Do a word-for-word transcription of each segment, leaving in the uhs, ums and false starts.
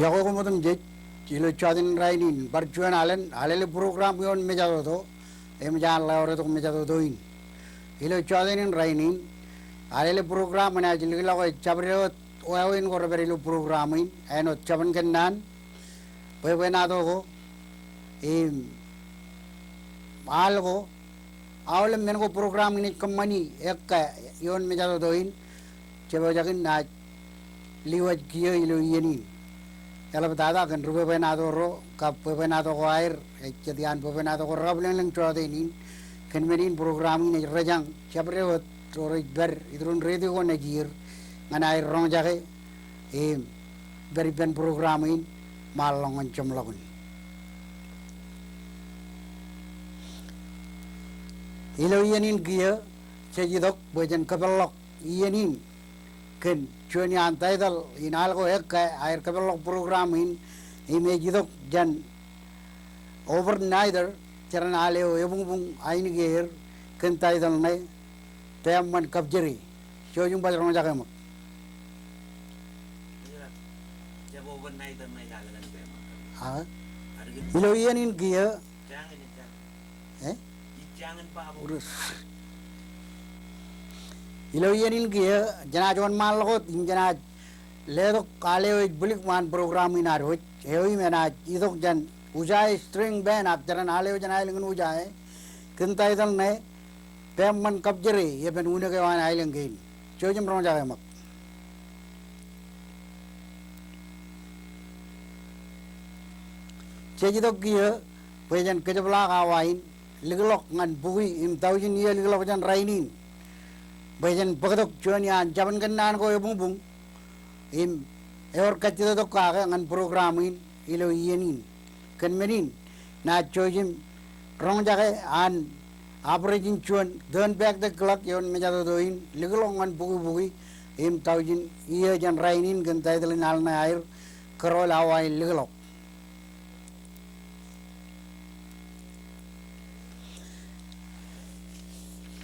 Iọkwe koṃ otemjej, ilo jọteen in rainin, bar juon alen, Alele program ioon mejatoto, eṃōj an ḷeọritok mejatoto in. Ilo jọteen in rainin, Alele program enaaj likḷọk e jabdewōt wāween ko rej pād ilo program in, āinwōt jabōn kōnnaan, bwebwenato ko, im al ko, aolep men ko program in ej kōṃṃani ekka ioon mejatoto in, jepojak in naaj liwōj kiiō ilo iien in. Eḷaptata kōn ri bwebwenato ro, kab bwebwenato ko aer, ej jet iaan bwebwenato ko rekabwilōñlōñ jọteen in, kōn men in program in ej rejañ jabdewōt ro rej pād iturin retio ko nejier, ñan aer roñjake, im, pād ippān program in, ṃaanḷọk ñan jeṃḷọkin. Ilo iien in kiiō, jej itok, bwe jen kōpeḷḷọk iien in, kōn juon iaan title in al ko ekka, aer kōpeḷḷọk program in, im ej itok jān overnighter, jeran al eo ebuñbuñ ainikieer, kōn title ṇe, Peiṃṃan Kōpjere. Jouj im baj roñjake ṃōk. A? Ilo iien in kiiō. Eh? Ilo iien in kiiō, jenaaj wōnṃaanḷọk wōt, im jenaaj letok al eo ej bwilik ṃaan program in ad wōj, eo im enaaj itok jān Ujae String Band ak jeran al eo jān aelōñ in Ujae, kōn title ṇe, Peiṃṃan Kōpjere, epen unōk eo an aelōñ kein. Jouj im roñjake ṃōk. Jej itok kiiō, bwe jen kōjepḷaak awa in, likḷọk ñan bukwi im taujin iiō likḷọk jān rainin. Bwe jen bōktok juon iaan jabōn kōnnaan ko ebuñbuñ, im ewōr kajjitōk kake ñan program in ilo iien in. Kōn men in, naaj jouj im roñjake an average in juon tōn pāāktok kilōk ioon mejatoto in, likḷọk ñan bukwi bukwi, im taujin iiō jān rainin kōn title in al ṇe aer, Kōrool Awa in Likḷọk.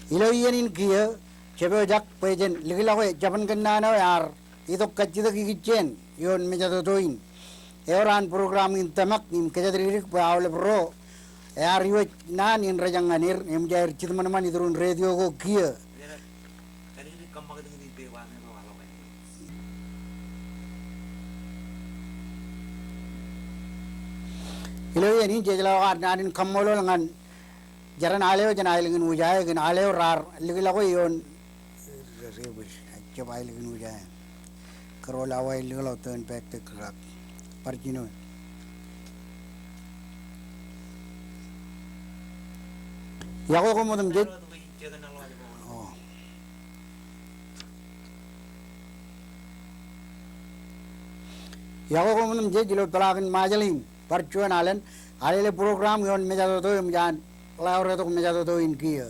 Ilo iien in kiiō, jepojak bwe jen likḷọke jabōn kōnnaan eo ear itok kajjitōk ikijjien ioon mejatoto in. Ewōr an program in tōmak im kōjatdikdik bwe aolep ro ear iwōj naan in rejañ ñan er, eṃōj aer jitōṃanṃan iturin retio ko kiiō. Ilo iien in jej lewōj ad naan in kaṃṃoolol ñan jeran al eo jān aelōñ in Ujae, kōn al eo raar likḷọke ioon, jab aelōñ in Ujae. Kōrool Awa in Likḷọk tōn pāāktok kilōk. Bar jino. Iọkwe koṃ otemjej. O. Iọkwe koṃ otemjej ilo peḷaakin Ṃajeḷ in. Bar juon alen, Alele program ioon mejatoto eṃōj an ḷeọritok mejatoto in kiiō.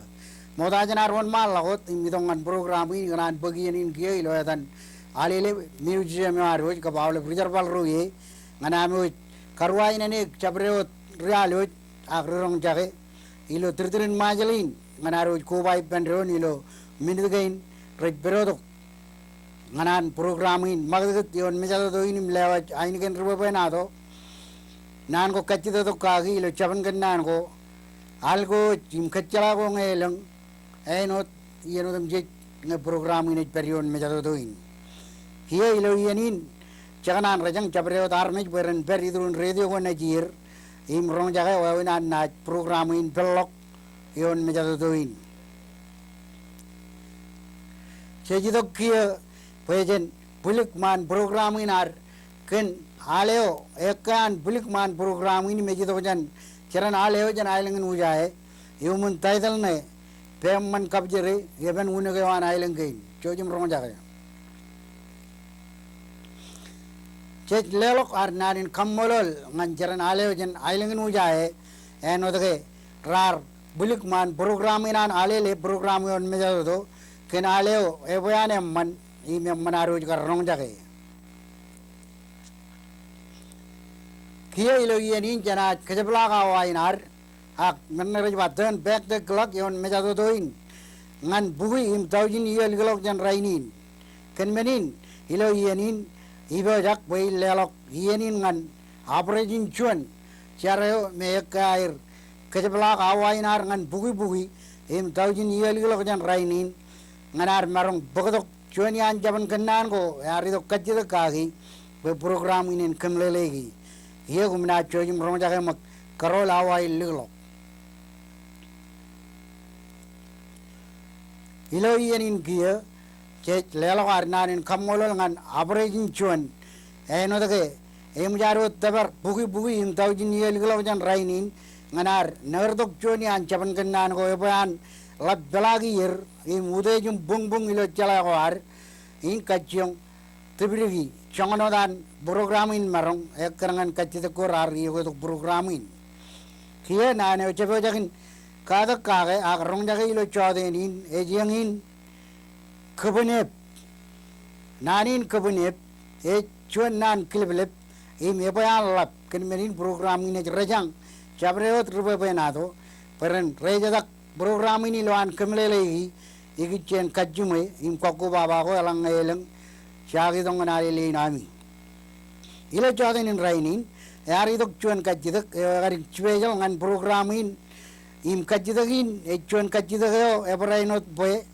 Ṃokta jān ad wōnṃaanḷọk wōt im itok ñan program in, ikōṇaan bōk iien in kiiō ilo etan Alele museum eo ad wōj kab aolep ri jerbal ro ie, ñan am wōj karuwainene jabdewōt ri-alooj ak ri-roñjake ilo tūrtūrin Ṃajeḷ in, ñan ad wōj koba ippān doon ilo minit kein rej pād tok ñan an program in ṃakūtkūt ioon mejatoto in im lewōj ainikien ri bwebwenato. Naan ko kajjitōk kaki ilo jabōn kōnnaan ko, al ko im kōjjeḷā ko ñe elōñ, āinwōt iien otemjej ñe program in ej pād ioon mejatoto in. Kiiō ilo iien in, jekōṇaan rejañ jabdewōt armej bwe ren pād iturin retio ko nejier, im roñjake wāween an naaj program in peḷḷọk ioon mejatoto in. Jej itok kiiō bwe jen bwilik ṃaan program in ad kōn al eo, ekka an bwilik ṃaan program in im ej itok jān jeran al eo jān aelōñ in Ujae, iuṃwin title ṇe, Peiṃṃan Kōpjere, epen unōk eo an aelōñ kein. Jouj im roñjake. Jej leḷọk ad naan in kaṃṃoolol ñan jeran al eo jān aelōñ in Ujae, āinwōt ke raar bwilik ṃaan program in an Alele program ioon mejatoto, kōn al eo ebwe an eṃṃan, im eṃṃan ad wōj kar roñjake. Kiiō ilo iien in jenaaj kōjepḷaak awa in ad, ak men ṇe rej ba tōn pāāktok kilōk ioon mejatoto in, ñan bukwi im taujin iiō likḷọk jān rainin. Kōn men in, ilo iien in, ipojak bwe in leḷọk iien in ñan Operation juon, jar eo me ekkā aer kōjepḷaak awa in ad ñan bukwibuki im taujin iiōlikḷọk jān rainin ñan ad maroñ bōktok juon iaan jabōn kōnnaan ko ear itok kajjitōk kaki bwe program in en kōmeḷeḷeiki. Kiiō koṃ naaj jouj im roñjake ṃōk kōrool awa in likḷọk. Ilo iien in kiiō, jej leḷọk ad naan in kaṃṃoolol ñan Operation juon. Āinwōt ke eṃōj ad wōt tōpar bukwibuki im taujin iiōlikḷọk jān rainin ñan ad nekdtok juon iaan jabōn kōnnaan ko ebwe an ḷap peḷaaki er im utiej im buñbuñ ilo jeḷā ko ad in kajjioñ tipdiki joñan wōt an program in maroñ ekkar ñan kajjitōk ko raar iokwe tok program in. Kiiō naan eo jepojak in katak kake ak roñjake ilo jọteen in ej eñin kōbwineb. Naan in kōbwineb ej juon naan kilplep im ebwe an ḷap kōn men in program in ej rejañ jabdewōt ri bwebwenato bwe ren rejetak program in ilowaan kōmeḷeḷeiki ikijjien kajjiṃwe im kọkkobaba ko eḷaññe elōñ jaak itok ñan alele in ami. Ilo jọteen in rainin ear itok juon kajjitōk eo ekar special ñan program in im kajjitōk in ej juon kajjitōk eo ebarāinwōt bwe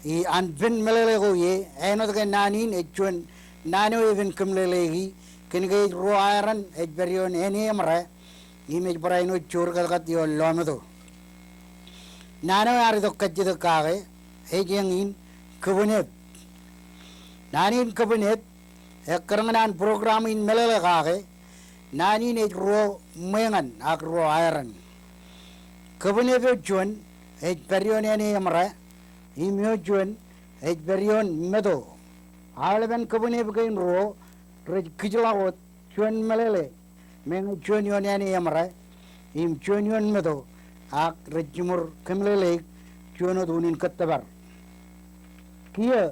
i an pen meḷeḷe ko ie āinwōt ke naan in ej juon naan eo epen kōmeḷeḷeiki kōn ke ej ruo aeran ej pād ioon āne eṃōrā im ej barāinwōt joor kōtkōt ioon lọmeto. Naan eo ear itok kajjitōk kake ej eñin kōbwineb. Naan in kōbwineb ekkar ñan an program in meḷeḷe kake naan in ej ruo ṃweeñan ak ruo aeran. Kōbwineb eo juon ej pād ioon āne eṃōrā im eo juon ej pād ioon meto. Aolepen kōbwineb kein ruo rej kijḷọk wōt juon meḷeḷe meñe juon ioon āne eṃōrā im juon ioon meto ak rej jiṃor kōmeḷeḷeik juon wōt unin kōttōpar. Kiiō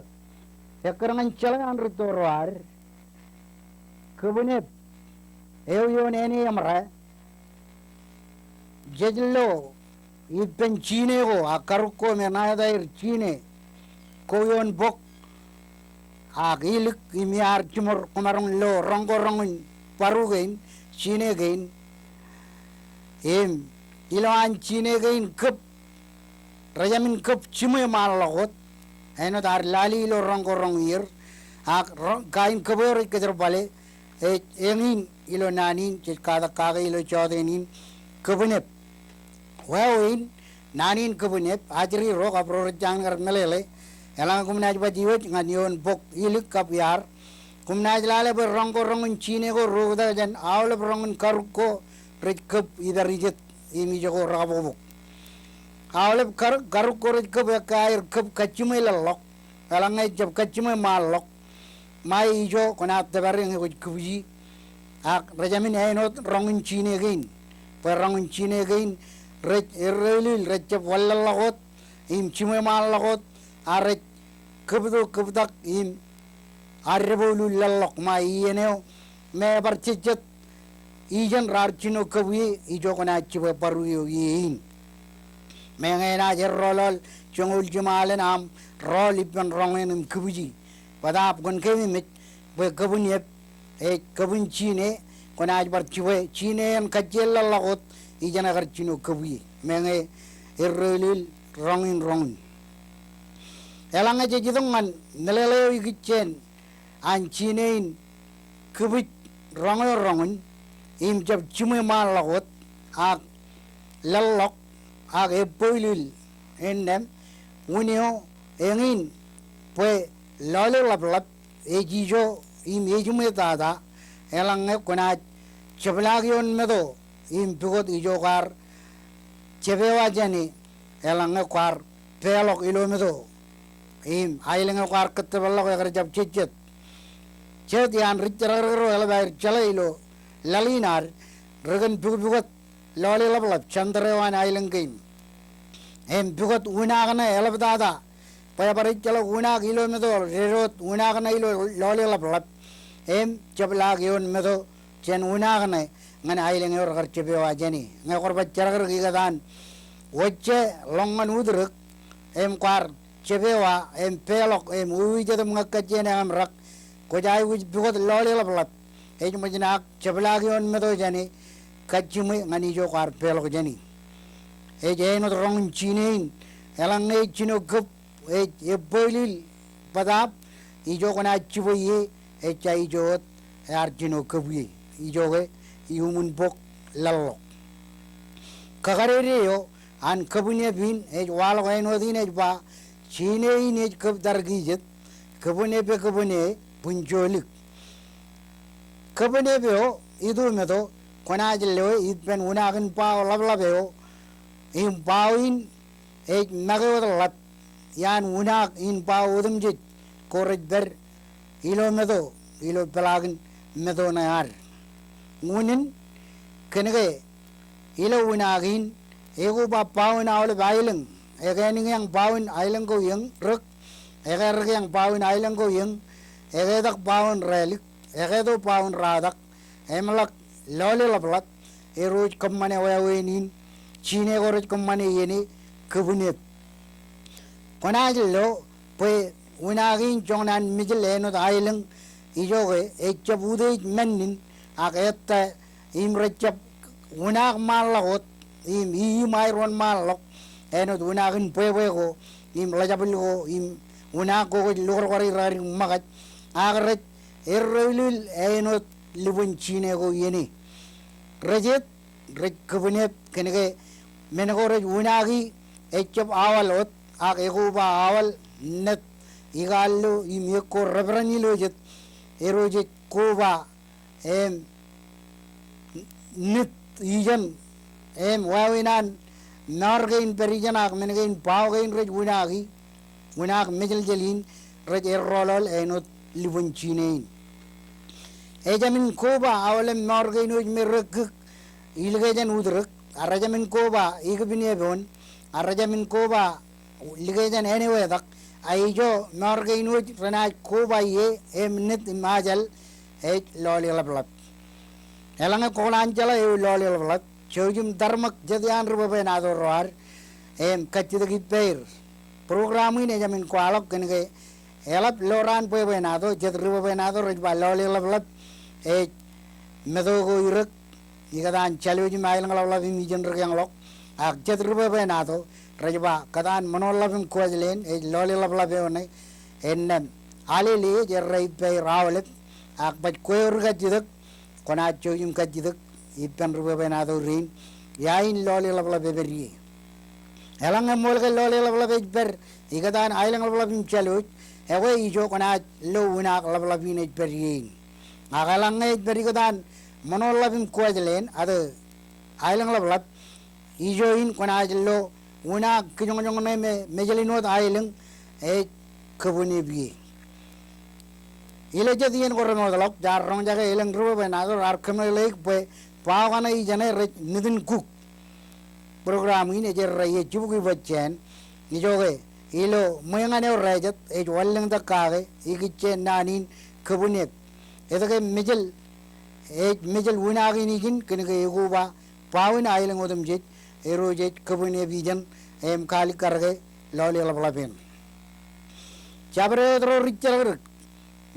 ekkar ñan jeḷā an rūtto ro ad kōbwineb eo ioon āne eṃōrā jej lo ippān jine ko ak karuk ko me ṇa etaer jine ko ioon bok ak ilik im iar jiṃor komaroñ lo roñko roñ in baru kein jine kein im ilowaan jine kein kōb rejamin kōb jiṃwe ṃaanḷọk wōt āinwōt ad lale ilo roñko roñ ier ak kain kōb eo rej kōjerbale ej eñin ilo naan in jej katak kake ilo jọteen in kōbwineb. Wāween naan in kōbwineb ajri ro kab ro rej jañin kar meḷeḷe eḷaññe koṃ naaj baj iwōj ñan ioon bok ilik kab iar koṃ naaj lale bwe roñko roñ in jine ko ro oktak jān aolep roñ in karuk ko rej kōb ipar ijet im ijoko rekabokbok. Aolep karuk ko rej kōb ekkā aer kōb kajjiṃwe laḷḷọk eḷaññe ejjab kajjiṃwe ṃaanḷọk ṃae ijo kwōnaaj tōpare ñe kwōj kūpiji ak rejamin āinwōt roñ in jine kein bwe roñ in jine kein rej erreilil rej jab wanlaḷḷọk wōt im jiṃwe ṃaanḷọk wōt a rej kōbto kōbtak im ad debwālul laḷḷọk ṃae iien eo me ebar jejjet ijen raar jino kōb ie ijo kwōnaaj jibwe baru eo ie in. Meñe enaaj errọọl joñoul jiṃa alen aṃ rọọl ippān roñ eṇ im kūpiji bōtaab kwōn keememej bwe kōbwineb ej kōbwin jine kwōnaaj bar jibwe jine en kajjien laḷḷọk wōt ijeṇe kar jino kōb ie meñe erreilil roñ in roñ in. Eḷaññe jej itok ñan meḷeḷe eo ikijjien an jine in kūpij roñ eo roñ in im jab jiṃwe ṃaanḷọk wōt ak laḷḷọk ak ebboilil innām wūn eo eñin bwe lọle ḷapḷap ej ijo im ejiṃwe tata eḷaññe kwōnaaj jepḷaak ioon meto im pukot ijo kwaar jepewa jāne eḷaññe kwaar peḷọk ilo meto im aelōñ eo kwaar kōttōpar ḷọk ekar jab jejjet. Jet iaan ri jerākrāk ro eḷap aer jeḷā ilo laḷ in ad rekōn pukpukot lọle ḷapḷap center eo an aelōñ kein im pukot unaakṇe eḷaptata bwe ebar ejjeḷọk unaak ilo meto dedeot unaakṇe ilo lọle ḷapḷap im jepḷaak ioon meto jān unaakṇe ñan aelōñ eo rekar jepewa jāne. Ñe kwōr baj jerākrāk ikōtaan wōjje ḷọk ñan utrōk im kwaar jepewa im peḷọk im uwijet im ñe kajjien eṃrak kwōj aikuj pukot lọleḷapḷap. Ej ṃōj naak jepḷaak ioon meto jāne kajjiṃwe ñan ijo kwaar peḷọk jāne. Ej āinwōt roñ in jine in, eḷaññe ej jino kōb ej ebboilil bōtaab, ijo kwōnaaj jibwe ie, ejja ijo wōt ear jino kōb ie. Ijoke iuṃwin bok laḷḷọk. Kakadede eo an kōbwineb in ej waḷọk āinwōt in ej ba, jine in ej kōb tar kijet, kōbwineb e kōbwine bwinjolik. Kōbwineb eo itumeto kwōnaaj loe ippān unaak in bao ḷapḷap eo, im bao in ej make wōt ḷap iaan unaak in bao otemjej ko rej pād ilo meto, ilo peḷaakin meto ṇe ad. Unin, kōnke ilo unaak in, ekoba bao in aolep aelōñ, ekānikiañ bao in aelōñ ko iōñ rōk, ekarōkiañ bao in aelōñ ko iōñ, eketak bao in rālik, eketo bao in ratak, eṃḷọk lọleḷapḷap, erro ej kōṃṃane wāween in, jine ko rej kōṃṃane iien e, kōbwineb. Kwōnaaj lo bwe unaak in joñan mijel āinwōt aelōñ, ijoke ejjab utiej mānnin, ak ettā im rejjab unaak ṃaanḷọk wōt, im iiṃ aer wōnṃaanḷọk, āinwōt unaak in bwebwe ko, im ḷajabwil ko, im unaak ko kwōj lukwarkwar er aer ṃōkaj, ak rej erreilil āinwōt lubwin jine ko iien e. Rejet rej kōbwineb kōnke men ko rej unaaki ejjab aoal wōt, ak ekoba aoal, nōt, ikaallo im ekko reperan ilo jet, erro jej koba im nit ijeṇ, im wāween an mour kein pād ijeṇ ak men kein bao kein rej unaaki, unaak mejeljel in rej errọọlọọl āinwōt lubwin jine in. Ejāmin koba aolep mour kein wōj me rekkik ilikejān utrōk, ak rejāmin koba ikipin epoon, ak rejāmin koba likejān ānewetak, ak ijo mour kein wōj renaaj koba ie im nit im ajal ej lọleḷapḷap. Eḷaññe kwōkōṇaan jeḷā ewi lọleḷapḷap, jouj im tarṃōk jet iaan ri bwebwenato ro ad im kajjitōk ippāer. Program in ejāmin kwaḷọk kōnke eḷap ilo raan bwebwenato, jet ri bwebwenato rej ba lọleḷapḷap ej meto ko irōk, ikōtaan jālooj im aelōñḷapḷap im ijeṇ ri kiañḷọk, ak jet ri bwebwenato rej ba kōtaan ṃōṇoḷḷap im kuwajleen ej lọleḷapḷap eo ṇe. Innām alele ej errā ippāer aolep, ak baj kwe eo ri kajjitōk, kwōnaaj jouj im kajjitōk ippān ri bwebwenato rein, ia in lọleḷapḷap epād ie. Eḷaññe ṃool ke lọleḷapḷap ej pād ikōtaan aelōñḷapḷap im jālooj, ekwe ijo kwōnaaj lo unaak ḷapḷap in ej pād ie in. Ak eḷaññe ej pād ikōtaan ṃōṇoḷḷap im kuwajleen, ak aelōñḷapḷap, ijo in kwōnaaj lo unaak kijoñjoñ ṇe me mejālin wōt aelōñ ej kōbwineb ie. Ilo jet iien ko remootḷọk, jaar roñjake elōñ ri bwebwenato raar kōmeḷeḷeik bwe bao kaṇe ijeṇe rej nitin kuk. Program in ej errā ie jibukwi bajjāān, ijoke ilo ṃweiñan eo rejet ej wanlōñtak kake ikijjien naan in kōbwineb. Etke mejāl, ej mejāl unaak in ijin? Kōnke ekoba bao in aelōñ otemjej, erro jej kōbwineb ijeṇ im kaalikkar ke lọleḷapḷap eṇ. Jabdewōt ro rijjeḷọk dik,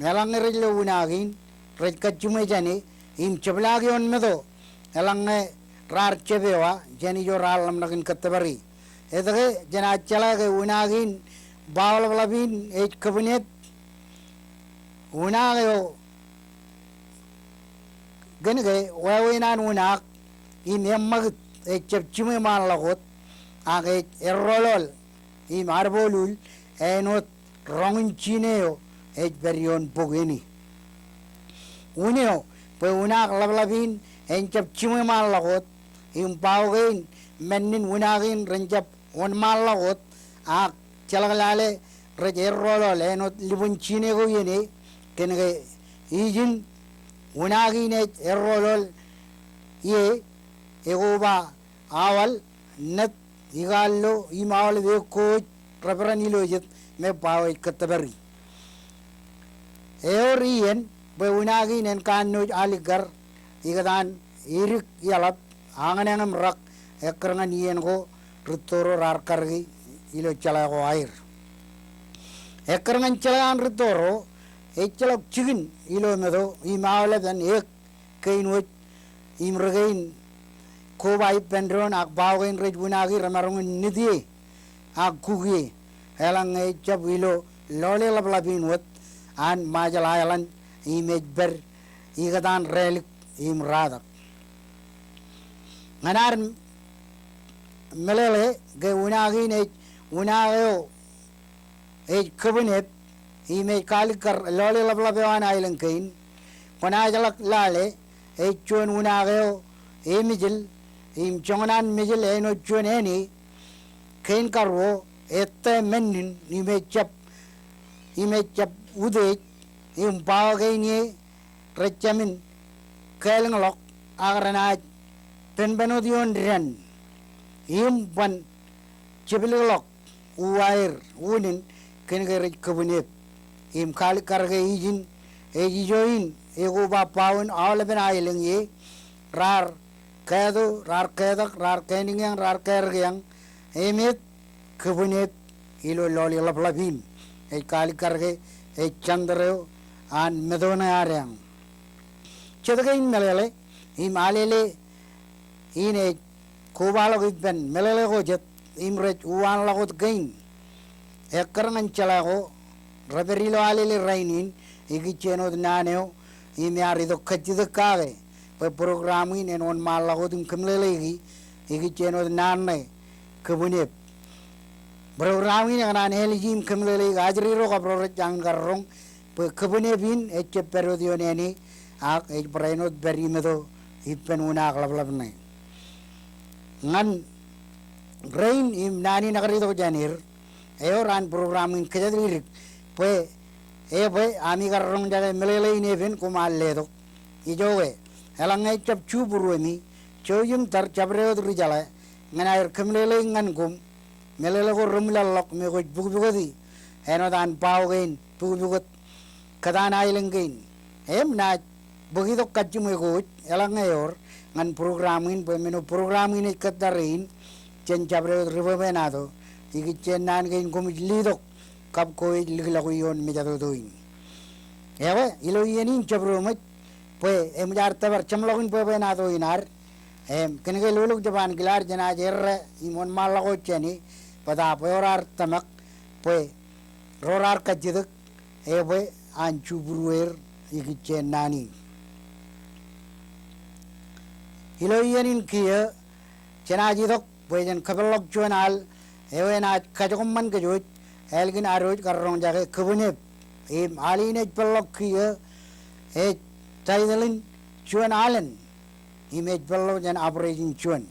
eḷaññe rej lo unaak in, rej kajjiṃwe jāne im jepḷaak ioon meto eḷaññe raar jab ewa jān ijo raar ḷōmṇak in kōttōpare. Etke jenaaj jeḷā ke unaak in bao ḷapḷap in ej kōbwineb? Unaak eo, kōnke wāween an unaak im eṃṃakūt ejjab jiṃwe ṃaanḷọk wōt, ak ej errọọlọọl im adboluul āinwōt roñ in jine eo ej pād ioon bok eo ṇe. Unin eo, bwe unaak ḷapḷap in en jab jiṃwe ṃaanḷọk wōt, im bao kein mānnin unaak in ren jab wōnṃaanḷọk wōt, ak jeḷak lale rej errọọlọọl āinwōt lubwin jine ko iien e, kōnke ijin unaak in ej errọọlọọl ie, ekoba aoal, nōt, ikaallo im aolep ekkooj reperan ilo jet me bao ej kōttōpari. Ewōr iien bwe unaak in en kanooj alikkar ikōtaan idik iaḷap, añōneañ im rak, ekkar ñan iien ko rūtto ro raar kariki ilo jeḷā ko aer. Ekkar ñan jeḷā an rūtto ro, ejjeḷọk jikin ilo meto im aolepen eō kein wōj im ri kein koba ippān doon ak bao kein rej unaaki remaroñ in nit ie ak kuk ie eḷaññe ejjab ilo lọle ḷapḷap in wōt an Marshall Island im ej pād ikōtaan rālik im ratak. Ñan ad meḷeḷe ke unaak in ej unaak eo ej kōbōnep im ej kaalikkar lọle ḷapḷap eo an aelōñ kein. Kwōnaaj ḷak lale ej juon unaak eo emijil im joñan an mijil āinwōt juon āne kein karuo ettā men in im ejjab im ejjab utiej im bao kein ie rej jāmin kālōñḷọk ak renaaj penpen wōt ioon dān im ban jeplikḷọk uwaer unin kōn ke rej kōbōnep. Im kaalikkar ke ijin ej ijo in ekoba bao in aolepen aelōñ ie raar kato, raar ketak, raar kaenōññā, raar kaerkeañ, emet kōbōnep ilo lọle ḷapḷap in. Ej kaalikkar ke ej center eo an meto ṇe adeañ. Jet kein meḷeḷe im alele in ej kobaḷọk ippān meḷeḷe ko jet im rej uwaanḷọk wōt kein ekkar ñan jeḷā ko repād ilo alele rainin ikijjien wōt naan eo im ear itok kajjitōk kake bwe program in en wōnṃaanḷọk wōt im kōmeḷeḷeiki ikijjien wōt naan ṇe kōbōnep. Program in ekōṇaan āliji im kōmeḷeḷeiki ajri ro kab ro rej jañin kar roñ bwe kōbōnep in ejjab pād wōt ioon āne ak ej barāinwōt pād imeto ippān unaak ḷapḷap ṇe. Ñan rein im naan in ekar itok jān er, ewōr an program in kōjatdikdik bwe ebwe ami kar roñjake meḷeḷe in epen koṃ ar letok. Ijoke eḷaññe ejjab ju būruemi, jouj im tar jabdewōt ri jeḷā ñan aer kōmeḷeḷeik ñan koṃ meḷeḷe ko remuḷaḷḷọk me kwōj pukpukoti āinwōt an bao kein pukpukot kōtaan aelōñ kein. Im naaj bōk itok kajjiṃwe ko wōj eḷaññe ewōr ñan program in bwe men eo program in ej kōttar in jen jabdewōt ri bwebwenato ikijjien naan kein koṃij litok kab ko ej likḷọk ioon mejatoto in. Ewe ilo iien in jabdewōt bwe eṃōj ad tōpar jeṃḷọkin bwebwenato in ad im kōn ke lolok jab an kilaad jenaaj errā im wōnṃaanḷọk wōt jāne bōtaab ewōr ad tōmak bwe ro raar kajjitōk ebwe an ju būrueer ikijjien naan in. Ilo iien in kiiō jenaaj itok bwe jen kōpeḷḷọk juon al eo enaaj kajokwōṃṃan kōj wōj ālikin ad wōj kar roñjake kōbōnep. Im al in ej peḷḷọk kiiō ej taitōḷ in Juon Alen im ej peḷḷọk jān Operation Juon.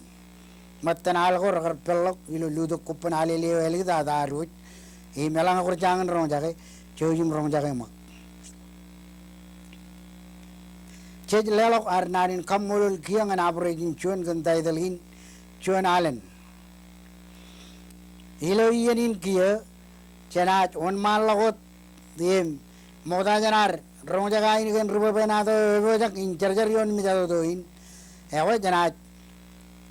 Ṃōttan al ko rekar peḷḷọk ilo lutōk kobban alele eo āliktata ad wōj. Im eḷaññe kwōj jañin roñjake, jouj im roñjake ṃōk. Jej leḷọk ad naan in kaṃṃoolol kiiō ñan Operation Juon kōn taitōḷ in Juon Alen. Ilo iien in kiiō jenaaj wōnṃaanḷọk wōt im ṃokta jān ad roñjake ainikien ri bwebwenato eo epojak in jarjar ioon mejatoto in. Ekwe jenaaj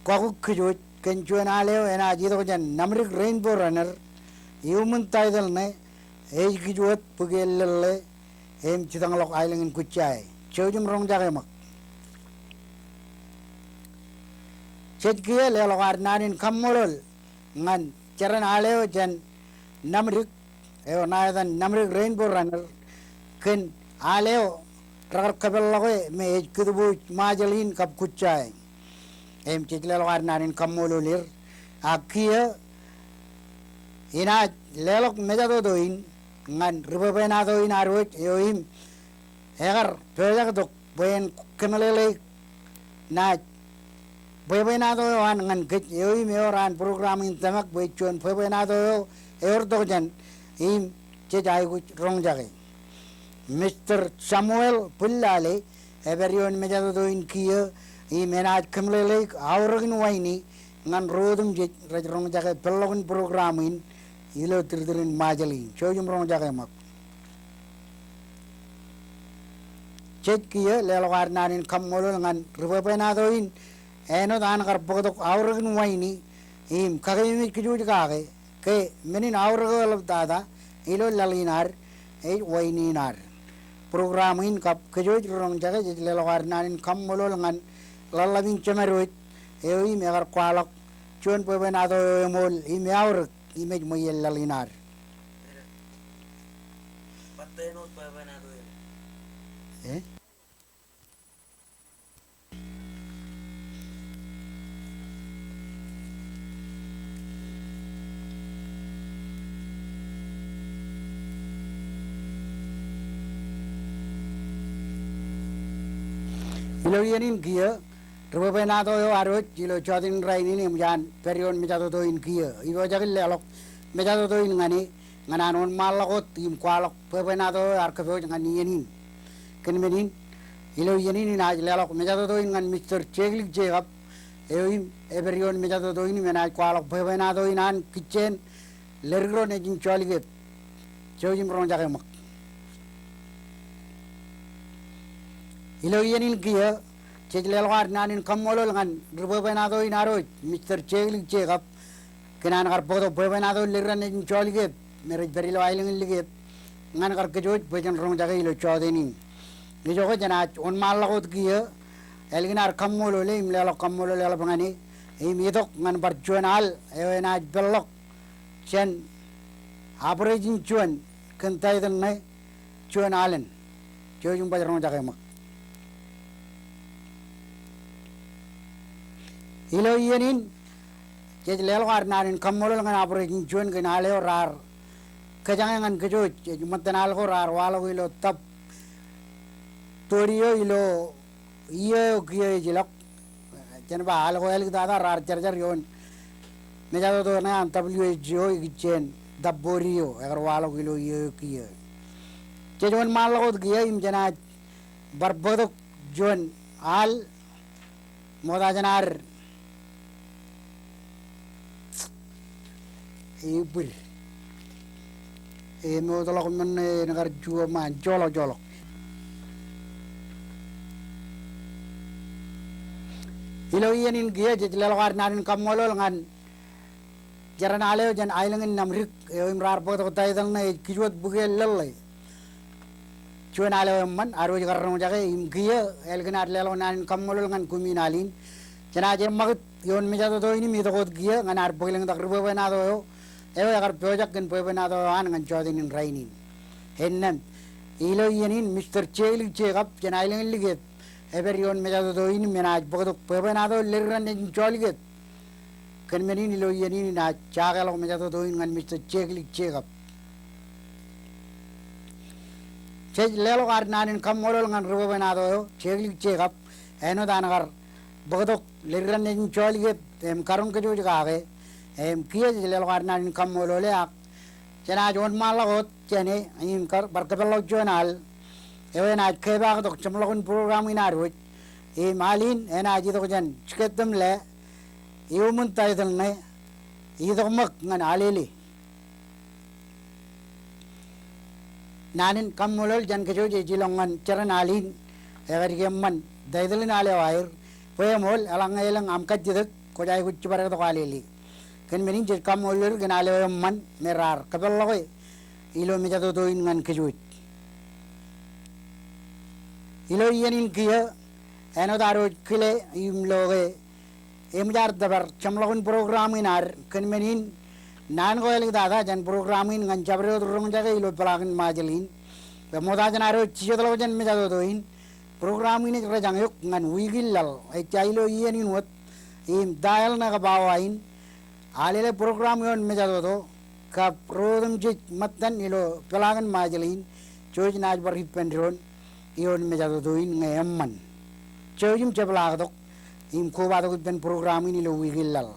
kakuk kōj wōj kōn juon al eo enaaj itok jān Namdik Rainbow Runner. Iuṃwin taitōḷ ṇe ej kij wōt bōk iien lōḷḷe im jitōñḷọk aelōñ in Kujjae. Jouj im roñjake ṃōk. Jej kiiō leḷọk ad naan in kaṃṃoolol ñan jeran al eo jān Namdik eo ṇa etan Namdik Rainbow Runner kōn al eo rekar kōpeḷḷọke me ej kūtbooj Ṃajeḷ in kab Kujjae. Im jej leḷọk ad naan in kaṃṃoolol er. Ak kiiō inaaj leḷọk mejatoto in ñan ri bwebwenato in ad wōj eo im ekar pojak tok bwe en kōmeḷeḷeik naaj bwebwenato eo an ñan kōj eo im ewōr an program in tōmak bwe juon bwebwenato eo ewōr tokjān im jej aikuj roñjake. Mister Samuel Bullale epād ioon mejatoto in kiiō im enaaj kōmeḷeḷeik aorōk in waini ñan ro otemjej rej roñjake peḷḷọkin program in ilo turturin Ṃajeḷ in. Jouj im roñjake ṃōk. Jej kiiō leḷọk ad naan in kaṃṃoolol ñan ri bwebwenato in āinwōt an kar bōktok aorōk in waini im kakeememej kōj wōj kake ke men in aorōk eo eḷaptata ilo laḷ in ad ej waini in ad. program in kab kōj wōj ri roñjake, jej leḷọk ad naan in kaṃṃoolol ñan ḷōḷḷap in Jemedwōj eo im ekar kwaḷọk juon bwebwenato eo eṃool im eaorōk im ej ṃweien laḷ in ad. Eh? Ilo iien in kiiō, ri bwebwenato eo ad wōj ilo jọteen rainin eṃōj an pād ioon mejatoto in kiiō. Ipojak in leḷọk mejatoto in ñan e, ñan an wōnṃaanḷọk wōt im kwaḷọk bwebwenato eo ear kōpooj ñan iien in. Kōn men in, ilo iien in inaaj leḷọk mejatoto in ñan Mister Jeklik Jekab, eo im epād ioon mejatoto in im enaaj kwaḷọk bwebwenato in an kijjien Ledikdon Nejin Jolikep. Jouj im roñjake ṃōk. Ilo iien in kiiō, jej leḷọk ad naan in kaṃṃoolol ñan ri bwebwenato in ad wōj, Mister Jeklik Jekab, kōn an kar bōktok bwebwenato in Ledikdon Nejin Jolikep, me rej pād ilo aelōñ in Likep, ñan kar kōj wōj bwe jen roñjake ilo jọteen in. Ijoke jenaaj wōnṃaanḷọk wōt kiiō, ālikin ad kaṃṃoolol e im leḷọk kaṃṃoolol eḷap ñan e, im itok ñan bar juon al eo enaaj peḷḷọk jān Aborigine juon kōn taitōl ṇe Juon Alen. Jouj im baj roñjake ṃōk. Ilo iien in, jej leḷọk ad naan in kaṃṃoolol ñan Aborigine juon kōn al eo raar kōjañe ñan kōj wōj, ej ṃōttan al ko raar waḷọk ilo tab tudio ilo iiō eo kiiō ej ilọk. Jen ba al ko āliktata raar jarjar ioon mejatoto ṇe an W H O ikijjien tab tudio ekar waḷọk ilo iiō eo kiiō. Jej wōnṃaanḷọk wōt kiiō im jenaaj bar bōktok juon al ṃokta jān ad Ebwid. Emootḷọk men ṇe en kar juon ṃaan joḷọk joḷọk. Ilo iien in kiiō jej leḷọk ad naan in kaṃṃoolol ñan jeran al eo jān aelōñ in Namdik eo im raar bōktok taitōl ṇe ej Kijoot Bukeel Lōḷḷe. Juon al eo eṃṃan, ad wōj kar roñjake im kiiō, ālikin ad leḷọk naan in kaṃṃoolol ñan kumi in al in. Jenaaj eṃṃakūt ioon mejatoto in im itok wōt kiiō ñan ad bōklōñtak ri bwebwenato eo, eo ekar pojak kōn bwebwenato eo an ñan jọteen in rainin. Innām, ilo iien in Mister Jeklik Jekab, jān aelōñ in Likep, epād ioon mejatoto in im enaaj bōktok bwebwenato Ledikdon Nejin Jolikep. Kōn men in ilo iien in inaaj jakeḷọk mejatoto in ñan Mister Jeklik Jekab. Jej leḷọk ad naan in kaṃṃoolol ñan ri bwebwenato eo, Jeklik Jekab, āinwōt an kar bōktok Ledikdon Nejin Jolikep, im karoñ kōj wōj kake, im kiiō jej leḷọk ad naan in kaṃṃoolol e ak jenaaj wōnṃaanḷọk wōt jān e, im kar bar kōpeḷḷọk juon al, eo enaaj kepaaktok jeṃḷọkin program in ad wōj, im al in enaaj itok jān Jikettemle, iuṃwin taitōl ṇe, Itok Ṃōk ñan Alele. Naan in kaṃṃoolol jān kōj wōj ej ilọk ñan jeran al in, ekar jike eṃṃan taitōl in al eo aer, bwe eṃool, eḷaññe elōñ aṃ kajjitōk, kwōj aikuj jibadektok Alele. Kōn men in jej kaṃṃoolol er kōn al eo eṃṃan me raar kōpeḷḷọke ilo mejatoto in ñan kōj wōj. Ilo iien in kiiō, āinwōt ad wōj kile im lo ke eṃōj ad tōpar jeṃḷọkin program in ad, kōn men in naan ko āliktata jān program in ñan jabdewōt roñjake ilo peḷaakin Ṃajeḷ in. Bwe ṃokta jān ad wōj jijetḷọk jān mejatoto in, program in ej rejañ eok ñan wiik in laḷ, ejja ilo iien in wōt, im ta eḷ ṇe kab awa in, Alele program ioon mejatoto, kab ro otemjej ṃōttan ilo peḷaakin Ṃajeḷ in, jouj naaj bar ippān doon ioon mejatoto in ñe eṃṃan. Jouj im jepḷaaktok, im kobatok ippān program in ilo wiik in laḷ.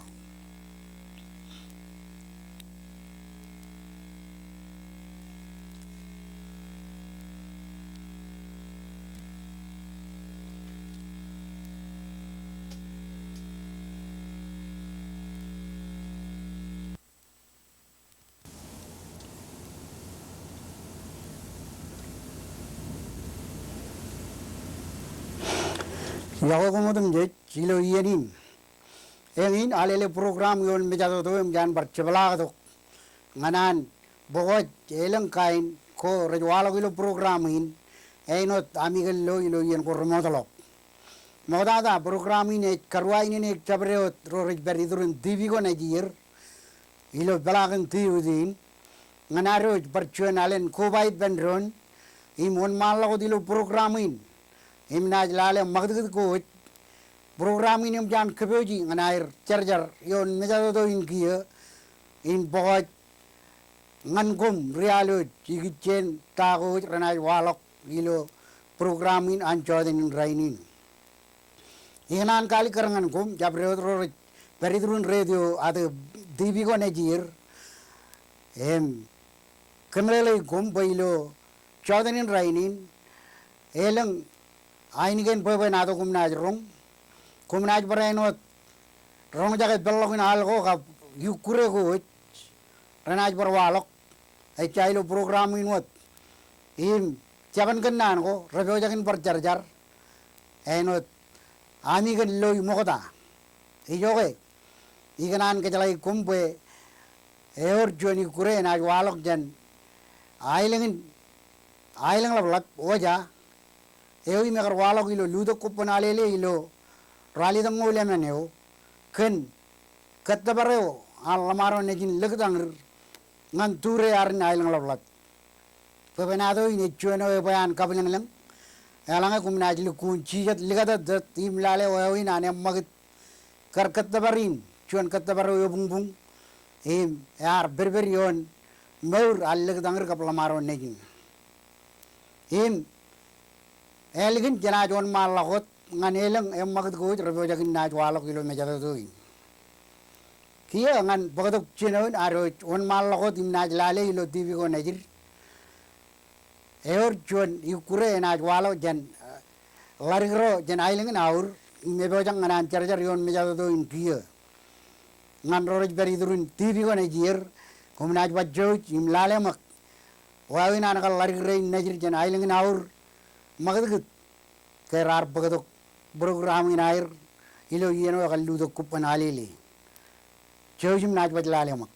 Iọkwe koṃ otemjej ilo iien in. Eñin Alele program ioon mejatoto eṃōj an bar jepḷaaktok ñan an bwe kwōj elōñ kain ko rej waḷọk ilo program in, āinwōt ami kōn lo ilo iien ko remootḷọk. Ṃoktata program in ej karuwainene jabdewōt ro rej pād iturin TV ko nejier ilo peḷaakin Tuesday in, ñan ad wōj bar juon alen koba ippān doon im wōnṃaanḷọk wōt ilo program in im naaj lale ṃakūtkūt ko wōj. Program in eṃōj an kōpooji ñan aer jarjar ioon mejatoto in kiiō im bōkḷọk ñan koṃ ri-al wōj ikijjien ta ko wōj renaaj waḷọk ilo program in an jọteen in rainin. Ikōṇaan kaalikkar ñan koṃ jabdewōt ro rej pād iturin radio ate TV ko nejier im kōmeḷeḷeik koṃ bwe ilo jọteen in rainin elōñ ainikien bwebwenato koṃ naaj roñ. Koṃ naaj bar āinwōt roñjake peḷḷọkin al ko kab ikkure ko wōj renaaj bar waḷọk ejja ilo program in wōt im jeban kōnnaan ko repojak in bar jarjar āinwōt ami kōn lo iṃokta. Ijoke ikōṇaan kōjeḷāik koṃ bwe ewōr juon ikkure enaaj waḷọk jān aelōñ in, aelōñ ḷapḷap Oja eo im ekar waḷọk ilo Lutōk Kobban Alele ilo ralitōñoul emān eo kōn kōttōpar eo an ḷōṃaro nejin Lōktañir ñan tūrearin aelōñ ḷapḷap. Bwebwenato in ej juon eo ebwe an kabwilōñlōñ. Eḷaññe koṃ naaj lukkuun jijet likatōttōt im lale wāween an eṃṃakūt kar kōttōpar in, juon kōttōpar eo ebuñbuñ im ear pedped ioon mour an Lōktañir kab ḷōṃaro nejin. Im ālikin jenaaj wōnṃaanḷọk wōt ñan elōñ eṃṃakūt ko wōj repojak in naaj waḷọk ilo mejatoto in. Kiiō ñan bōktok jino in ad wōj wōnṃaanḷọk wōt im naaj lale ilo TV ko nejid. Ewōr juon ikkure enaaj waḷọk jān, eh, ḷadik ro jān aelōñ in Aur im epojak ñan an jarjar ioon mejatoto in kiiō. Ñan ro rej pād iturin TV ko nejier, koṃ naaj baj jouj im lale ṃōk wāween an kar ḷadik rein nejid jān aelōñ in Aur ṃakūtkūt ke raar bōktok program in aer ilo iien eo ekar Lutōk Kobban Alele. Jouj im naaj baj lale ṃōk.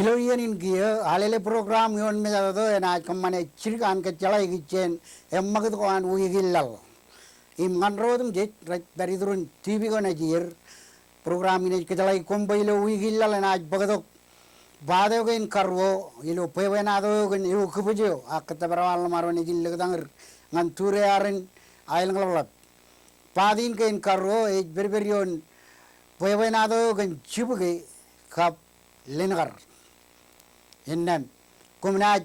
Ilo iien in kiiō, Alele program ioon mejatoto enaaj kōṃṃane jidik an kōjjeḷā ikijjien eṃṃakūt ko an wiik in laḷ. Im ñan ro otemjej rej pād iturin TV ko nejier, program in ej kōjeḷāik koṃ bwe ilo wiik in laḷ enaaj bōktok part eo kein karuo ilo bwebwenato eo kōn eokipōj eo ak kōttōpar eo an ḷōṃaro nejin Lōktañir ñan tūrearin aelōñ ḷapḷap. Part in kein karuo ej pedped ioon bwebwenato eo kōn jibukwe kab lenekar. Innām, koṃ naaj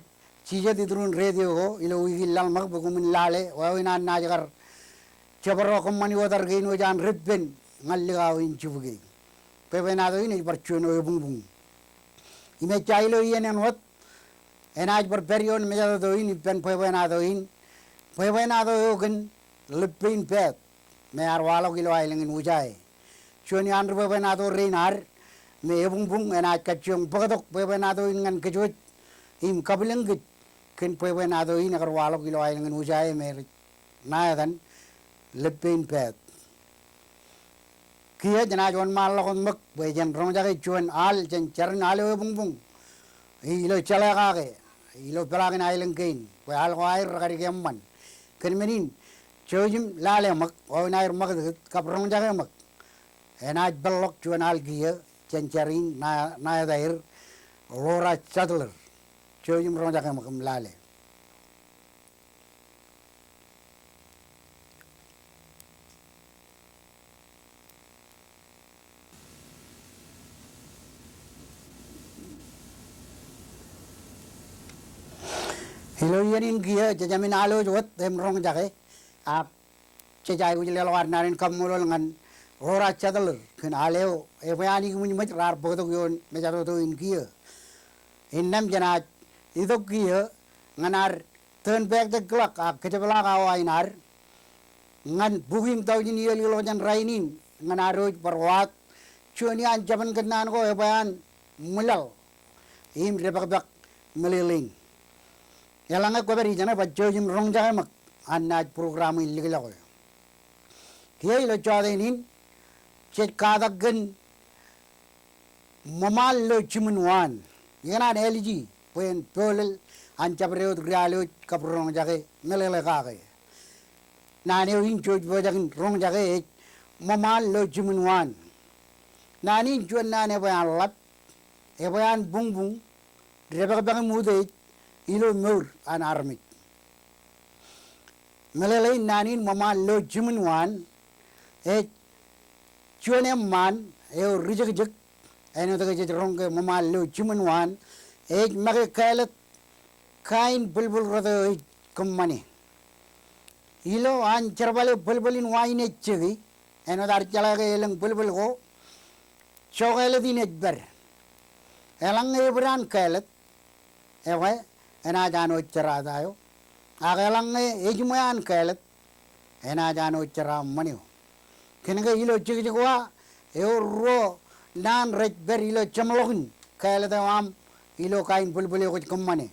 jijet iturin radio ko ilo wiik in laḷ ṃōk bwe koṃwin lale wāween an naaj kar jebro kōṃṃani otar kein wōj an reppen ñan likao in jibukwe. Bwebwenato in ej bar juon eo ebuñbuñ. Im ejja ilo iien āinwōt enaaj bar pād ioon mejatoto in ippān bwebwenato in, bwebwenato eo kōn ḷap pein peet me ear waḷọk ilo aelōñ in Ujae. Juon iaan ri bwebwenato rein ad me ebuñbuñ enaaj kajjioñ bōktok bwebwenato in ñan kōj wōj im kabwilōñ kōj kōn bwebwenato in ekar waḷọk ilo aelōñ in Ujae me rej ṇa etan ḷap pein peet. Kiiō jenaaj wōnṃaanḷọk wōt ṃōk bwe jen roñjake juon al jān jar in al eo ebuñbuñ ilo jeḷā kake ilo peḷaakin aelōñ kein bwe al ko aer rekadik eṃṃan. Kōn men in, jouj im lale ṃōk wāween aer ṃakūtkūt kab roñjake ṃōk. Enaaj peḷḷọk juon al kiiō jān jar in ṇa, ṇa etaer Laura Sadler. Jouj im roñjake ṃōk im lale. Ilo iien in kiiō, jejāmin al wōj wōt im roñjake, ak jej aikuj leḷọk ad naan in kaṃṃoolol ñan Laura Sadler kōn al eo ebwe an ikōṃij ṃōj raar bōktok ioon mejatoto in kiiō. Innām jenaaj itok kiiō ñan ad tōn pāāktek ḷọk ak kōjepḷaak awa in ad ñan bukwi im taujin iiō likḷọk jān rainin ñan ad wōj bar waat juon iaan jabōn kōnnaan ko ebwe an ṃwilaḷ im depakpak meḷeḷein. Eḷaññe kwōpād ijeṇe bwe jej im roñjake ṃōk an naaj program in likjloke. Kiiō ilo jota in, jej katak kōn ṃōṃaan lo jiṃwin waan. Ikōṇaan āliji bwe en pooḷōḷ an jabdewōt ri-alooj kab ri-roñjake meḷeḷe kake. Naan eo in jej pojak in roñjake ej ṃōṃaan lo jiṃwin waan. Naan in juon naan ebwe an ḷap, ebwe an buñbuñ, depakpak im utiej ilo mour an armej. Meḷeḷein naan in ṃōṃaan lo jiṃwin waan, ej juon eṃṃaan eo rijekjek, āinwōt ke jej roñ ke ṃōṃaan lo jiṃwin waan, ej make kāālōt kain bwilbwil rot eo ej kōṃṃane. Ilo an jerbale bwilbwil in wa in ej jeki, āinwōt ad jeḷā ke elōñ bwilbwil ko, jokāālōt in ej pād. Eḷaññe ebōd an kāālōt, ekwe, enaaj āinwōt jerata eo. Ak eḷaññe ejiṃwe an kāālōt, enaaj āinwōt jeraaṃṃan eo. Kōnke ilo jekjek wa, ewōr ruo naan rej pād ilo jeṃḷọkin kāālōt eo aṃ ilo kain bwilbwil eo kwōj kōṃṃane.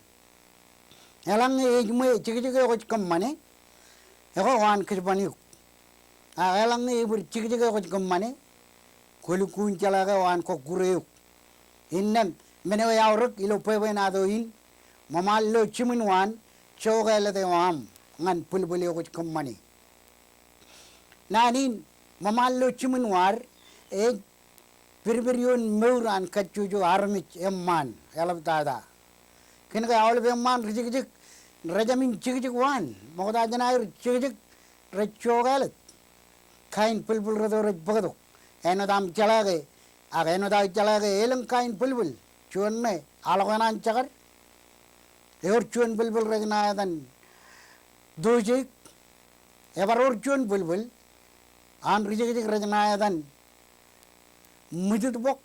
Eḷaññe ejiṃwe jekjek eo kwōj kōṃṃane, ekwe waan kōjban eok. Ak eḷaññe ebōd jekjek eo kwōj kōṃṃane, kwō lukkuun jeḷā ke waan kọkkure eok. Innām men eo eaorōk ilo bwebwenato in, ṃōṃaan lo jiṃwin waan, jokāālōt eo aṃ ñan bwilbwil eo kwōj kōṃṃane. Naan in ṃōṃaan lo jiṃwin waan ej pedped ioon mour an kajjojo armej eṃṃaan eḷaptata. Kōnke aolep eṃṃaan rijekjek, rejamin jekjek waan, ṃokta jān aer jekjek rej jokāālōt kain bwilbwil rot eo rej bōktok. Āinwōt aṃ jeḷā ke, ak āinwōt aō jeḷā ke elōñ kain bwilbwil, juon ṇe aḷọk eṇ an jekad, ewōr juon bwilbwil rej ṇa etan tojeik, ebar wōr juon bwilbwil an rijekjek rej ṇa etan ṃwijitbọk.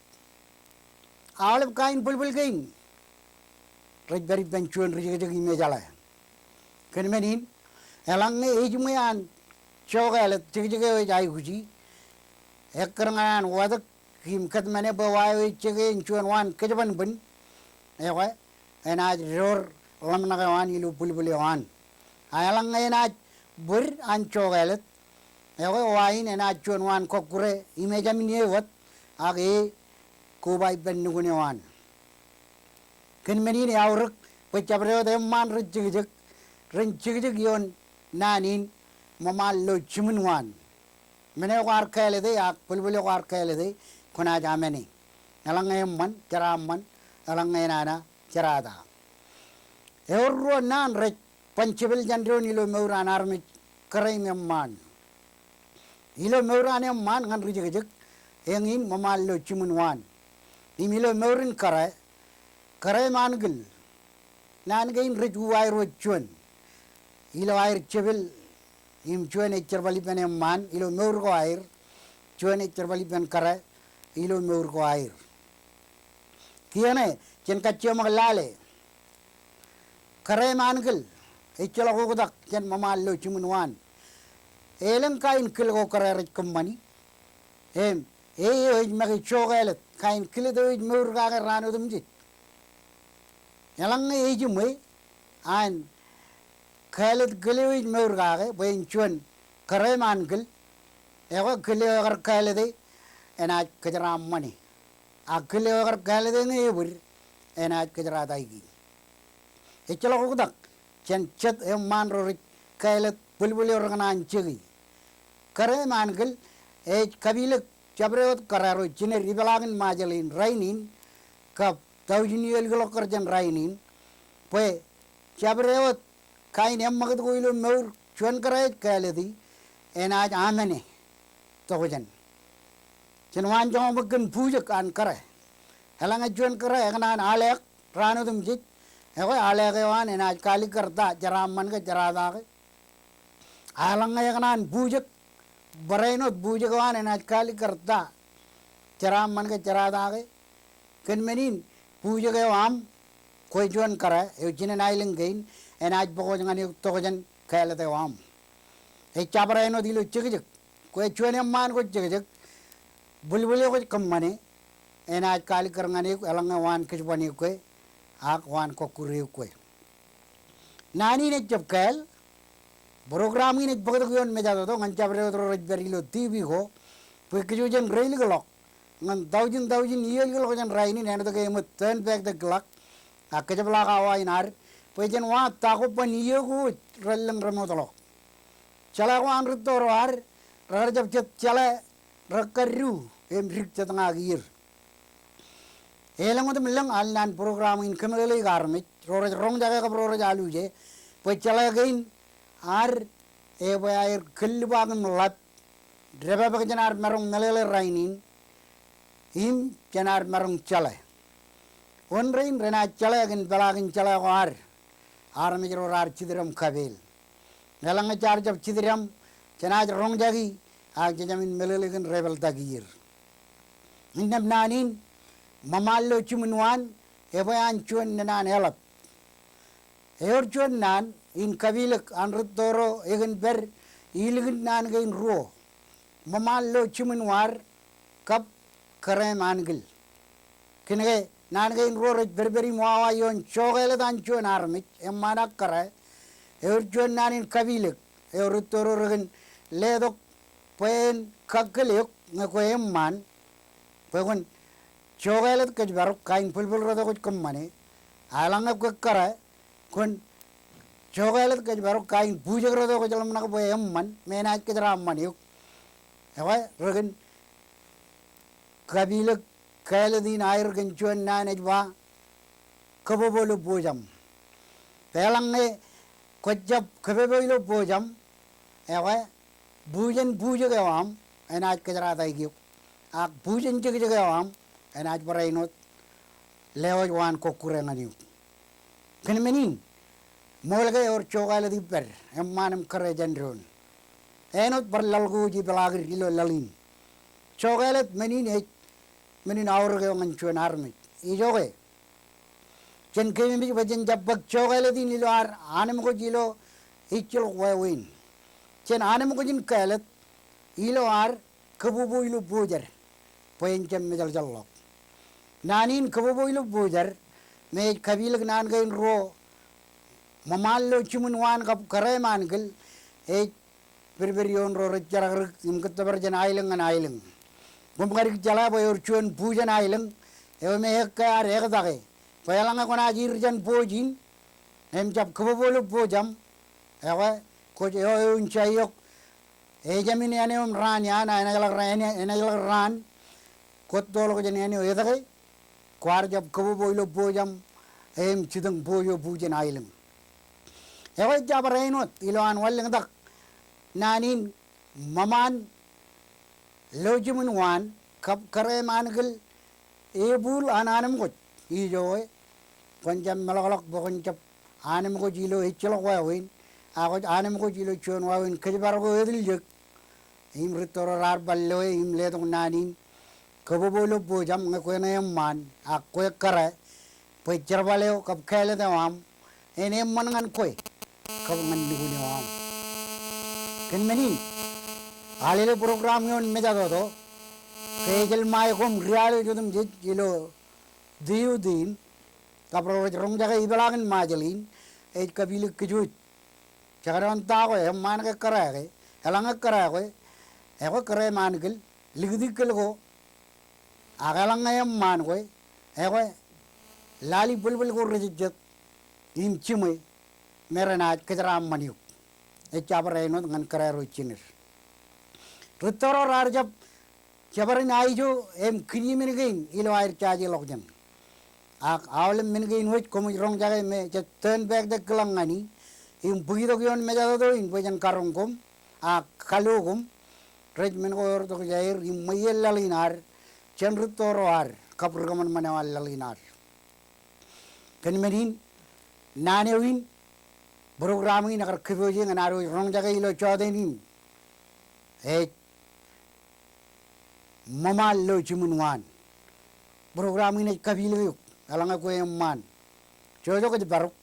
Aolep kain bwilbwil kein rej pād ippān juon rijekjek im ejeḷā. Kōn men in, eḷaññe ejiṃwe an jokāālōt jekjek eo ej aikuji, ekkar ñan an watōk im kōtmāne bwe wa eo ej jeke en juon waan kōjbanbwin, ekwe, enaaj door ḷōmṇak eo an ilo bwilbwil eo an. A eḷaññe enaaj bōd an jokāālōt, ekwe wa in enaaj juon waan kọkkure im ejamin e wōt, ak e koba ippān nukun eo an. Kōn men in eaorōk bwe jabdewōt eṃṃaan rej jekjek, ren jekjek ioon naan in ṃōṃaan lo jiṃwin waan. Men eo kwaar kāālōte ak bwilbwil eo kwaar kāālōte, kwōnaaj amāne. Eḷaññe eṃṃan, jeraaṃṃan, eḷaññe enana, jerata. Ewōr ruo naan rej ban jepel jān doon ilo mour an armej kōrā im eṃṃaan. Ilo mour an eṃṃaan ñan rijekjek, eñin ṃōṃaan lo jiṃwin waan. Im ilo mour in kōrā, kōrā im ankill, naan kein rej uwaid wōt juon. Ilo aer jepel im juon ej jerbal ippān eṃṃaan ilo mour ko aer, juon ej jerbal ippān kōrā ilo mour ko aer. Kiiō ṇe, jen kajjioñ ṃōk lale. Kōrā im ankill, ejjeḷọk oktak jān ṃōṃaan lo jiṃwin waan. Elōñ kain kill ko kōrā rej kōṃṃani. Im, e eo ej make jokāālōt kain kill eo ej mour kake raan otemjej. Eḷaññe ejiṃwe an kāālōt kill eo ej mour kake, bwe en juon kōrā im ankill, ekwe kill eo ekar kāālōte enaaj kōjeraaṃṃane. Ak kill eo ekar kāālōte ñe ebōd, enaaj kōjerataiki. Ejjeḷọk oktak jān jet eṃṃaan ro rej kāālōt bwilbwil eo rekōṇaan jeki. Kōrā im ankill ej kapilōk jabdewōt kōrā ro jined ipeḷaakin Ṃajeḷ in rainin, kab tọujin iiō likḷọk kar jān rainin, bwe jabdewōt kain eṃṃakūt ko ilo mour juon kōrā ej kāālōti, enaaj amāne tokjān. Jen waanjoñak ṃōk kōn bujek an kōrā. Eḷaññe juon kōrā ekōṇaan aleak raan otemjej, ekwe aleak eo an enaaj kalikkar ta, jeraaṃṃan ke jerata ke? A eḷaññe ekōṇaan bujek, barāinwōt bujek eo an enaaj kalikkar ta, jeraaṃṃan ke jerata ke? Kōn men in, bujek eo aṃ, kwe juon kōrā eo jinen aelōñ kein, enaaj bōk wōj ñan eok tokjān kāālōt eo aṃ. Ejja barāinwōt ilo jekjek, kwe juon eṃṃaan kwōj jekjek, bwilbwil eo kwōj kōṃṃane, enaaj kalikkar ñan eok eḷaññe waan kōjban eok kwe, ak waan kọkkure eok kwe. Naan in ejjab kāāl. Program in ej bōktok ioon mejatoto ñan jabdewōt ro rej pād ilo TV ko bwe kōj jen reilikḷọk ñan taujin taujin iiōlikḷọk jān rainin āinwōt ke eṃōj tōn pāktok kilak ak kōjepḷaak awa in ad bwe jen wa ta ko ban iiō ko rej lōñ remootḷọk. Jeḷā ko an rūtto ro ad rekar jab jet jeḷā rekkar ru im dik jetña kiiō. Elōñ otem lōñ al naan program in kōmeḷeḷeik armej ro rej roñjake kab ro rej aluje bwe jeḷā kein ad ebwe aer kōllibak im ḷap dāpapek jān ad maroñ meḷeḷe rainin im jān ad maroñ jeḷā. Wōn rein renaaj jeḷā kōn peḷaakin jeḷā ko ad armej ro raar jitdam kapeel. Eḷaññe jaar jab jitdam jenaaj roñjaki ak jejāmin meḷeḷe kōn dāpaltak iiō. Innām naan in ṃōṃaan ilo jiṃwin waan ebwe an juon naan eḷap. Ewōr juon naan in kapilōk an rūtto ro ekōn pād ilikin naan kein ruo. Ṃōṃaan ilo jiṃwin waar kab kōrā im ankill. Kōnke naan kein ruo rej pedped im wawa ioon jokālōt an juon armej, eṃṃaan ak kōrā. Ewōr juon naan in kapilōk eo rūtto ro rekōn letok bwe en kakkōl eok ñe kwe eṃṃaan bwe kwōn jokālōt kōjparok kain bwilbwil rot eo kwōj kōṃṃane. Eḷaññe kwe kōrā kwōn jokālōt kōjparok kain bujek rot eo kwōj ḷōmṇak bwe eṃṃan me enaaj kōjeraaṃṃan eok. Ekwe rekōn kapilōk kālōt in aer kōn juon naan ej ba kōpopo ilo bojaṃ. Eḷaññe kwōj jab kōpopo ilo bojaṃ, ekwe bujen bujek eo aṃ enaaj kōjerataik eok ak bujen jekjek eo aṃ enaaj barāinwōt lewōj waan kọkkure ñan eok. Kōn men in ṃool ke ewōr jokālōt ippād eṃṃaan im kōrā jān doon. Āinwōt bar laḷ ko wōj ipeḷaakid ilo laḷ in. Jokālōt men in ej men in aorōk eo ñan juon armej. Ijoke jen keememej bwe jen jab bōk jokālōt in ilo ad anemkwōj ilo ejjeḷọk wāween. Jen anemkwōj in kālōt ilo ad kōpopo ilo bojad bwe en jab mejeḷjeḷḷọk. Naan in kōpopo ilo bojad me ej kapilōk naan kein ruo ṃōṃaan ilo jiṃwin waan kab kōrā im ankill ej pedped ioon ro rej jerakrōk im kōttōpar jān aelōñ ñan aelōñ. Koṃ kadik jeḷā bwe ewōr juon bujen aelōñ eo me ekkā ad ektake bwe eḷaññe kwōnaaj ir jān boj in im jab kōpopo ilo bojaṃ, ekwe kwōj eo eoon jaiok ejāmin āne eo im raan iaan, enaaj ḷak ra-, enaaj ḷak raan kwōj toḷọk jān āne eo etke kwaar jab kōpopo ilo bojaṃ im jitōñ boj eo bujen aelōñ. Ekwe ejja barāinwōt ilo an wanlōñtak naan in ṃōṃaan ilo jiṃwin waan kab kōrā im ankill ebuul an anemkwōj. Ijoke kwōn jab meḷọkḷọk bwe kwōn jab anemkwōj ilo ejjeḷọk wāween ak kwōj anemkwōj ilo juon wāween kōjparok eo etiljek. Im rūtto ro raar bar loe im letok naan in kōpopo ilo bojaṃ ñe kwe eṃṃaan ak kwe kōrā bwe jerbal eo kab kālōt eo aṃ en eṃṃan ñan kwe kab ñan nukun eo aṃ. Kōn men in, Alele program ioon mejatoto ke ejjeḷ ṃae koṃ ri-alooj otemjej ilo DOT in kab ro rej roñjake ipeḷaakin Ṃajeḷ in ej kapilōk kōj wōj. Jekdọọn ta kwe, eṃṃaan ke kōrā ke? Eḷaññe kōrā kwe, ekwe kōrā im ankill likūt ikkōl ko. Ak eḷaññe eṃṃaan kwe, ekwe lale bwilbwil ko rejejjet im jiṃwe me renaaj kōjeraaṃṃan eok. Ejja barāinwōt ñan kōrā ro jined. Rūtto ro raar jab jebar in aijo im kiin men kein ilo aer jajeḷọkjeṇ. Ak aolep men kein wōj koṃij roñjake me jej tōn pāktok kilak ñan e im bwitok ioon mejatoto in bwe jen karoñ koṃ ak kalo koṃ rej men ko ewōr tokjāer im ṃweiel laḷ in ad jān rūtto ro ad kab ri kōṃanṃan eo an laḷ in ad. Kōn men in, naan eo in, program in ekar kōpooje ñan ad wōj roñjake ilo jọteen in ej ṃōṃaan ilo jiṃwin waan. Program in ej kapilōk eok eḷaññe kwe eṃṃaan. Jojo kōjparok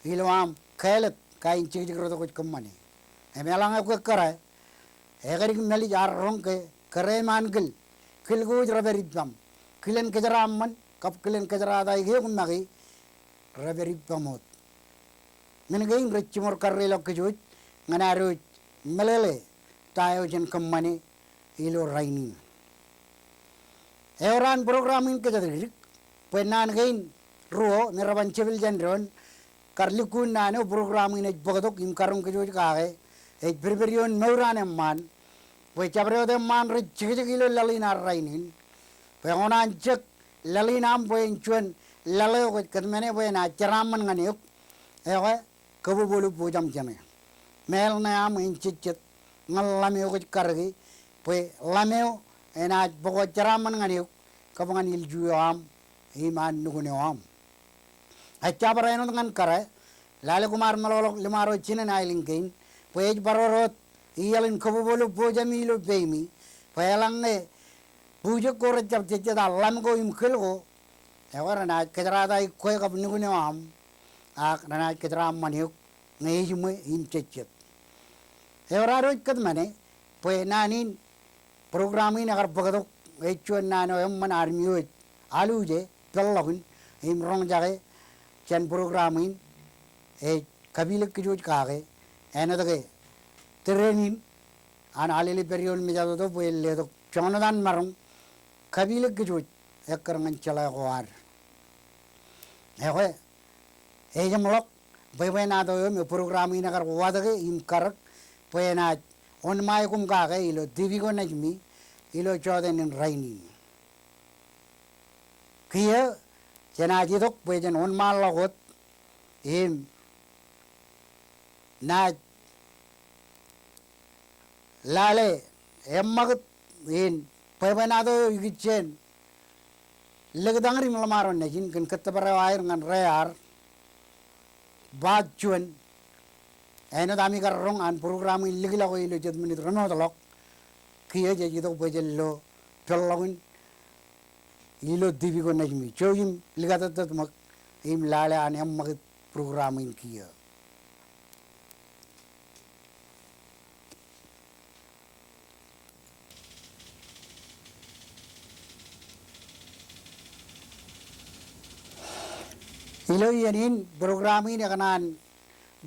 ilo aṃ kālōt kain jekjek rot eo kwōj kōṃṃane. Im eḷaññe kwe kōrā, ekadik mālij ad roñ ke kōrā im ankill, kiil ko wōj rej pād ippaṃ. Kilen kōjeraaṃṃan kab kilen kōjerataik eok make rej pād ippaṃ wōt. men kein rej jiṃor karreilọk kōj ñan ad wōj meḷeḷe ta eo jen kōṃṃane ilo rainin. Ewōr an program in kōjatdikdik bwe naan kein ruo me reban jepel jān doon kar lukkuun naan eo program in ej bōktok im karoñ kōj wōj kake, ej pedped ioon mour an eṃṃaan bwe jabdewōt eṃṃaan rej jekjek ilo laḷ in ad rainin. Bwe ekwe naan jek laḷ in aṃ bwe en juon laḷ eo kwōj kōtmāne bwe enaaj jeraaṃṃan ñan eok. Ekwe kōbōbōlu bōjam jeṇe. Mālōtlōt eo aṃ en jejjet ñan ḷam eo kwōj karōke, bwe ḷam eo enaaj bōk wōt jeraaṃṃan ñan eok kab ñan ilju eo aṃ im an nukun eo aṃ. Ej jabdewōt āinwōt ñan kōrā, lale koṃ ar meḷọkḷọk liṃaro jinen aelōñ kein, bwe ej bar wōr wōt iaḷ in kōbōbōlu bōjami ilo peimi, bwe eḷaññe bwijek ko rejjab jejjet ak ḷam ko im kōl ko, ekwe renaaj kōjerata kwe kab nukun eo aṃ, ak renaaj kōjeraaṃṃan eok ñe ejiṃwe im jejjet. Ewōr ad wōj kōtmāne bwe naan in program in ekar bōktok ej juon naan eo eṃṃan armej eo ej aluje peḷḷọkin im roñjake jān program in ej kapilōk kōj wōj kake, āinwōt ke tōre in an Alele pād ioon mejatoto bwe en letok joñan wōt an maroñ kapilōk kōj wōj ekkar ñan jeḷā ko ad. Ekwe, ejeṃḷọk bwebwenato eo me program in ekar watōke im karōk bwe enaaj wōnṃae koṃ kake ilo TV ko nejimi ilo jọteen in rainin. Kiiō jenaaj itok bwe jen wōnṃaanḷọk wōt im naaj lale eṃṃakūt in bwebwenato eo ikijjien Lōktañūd im Ḷōṃaro Nejin kōn kōttōpar eo aer ñan rear, baat juon, āinwōt ami kar roñ an program in likḷọk ilo jet minit remootḷọk, kiiō jej itok bwe jen lo peḷḷọkin ilo TV ko nejimi. Jouj im likatōttōt ṃōk im lale an eṃṃakūt program in kiiō. Ilo iien in program in ekōṇaan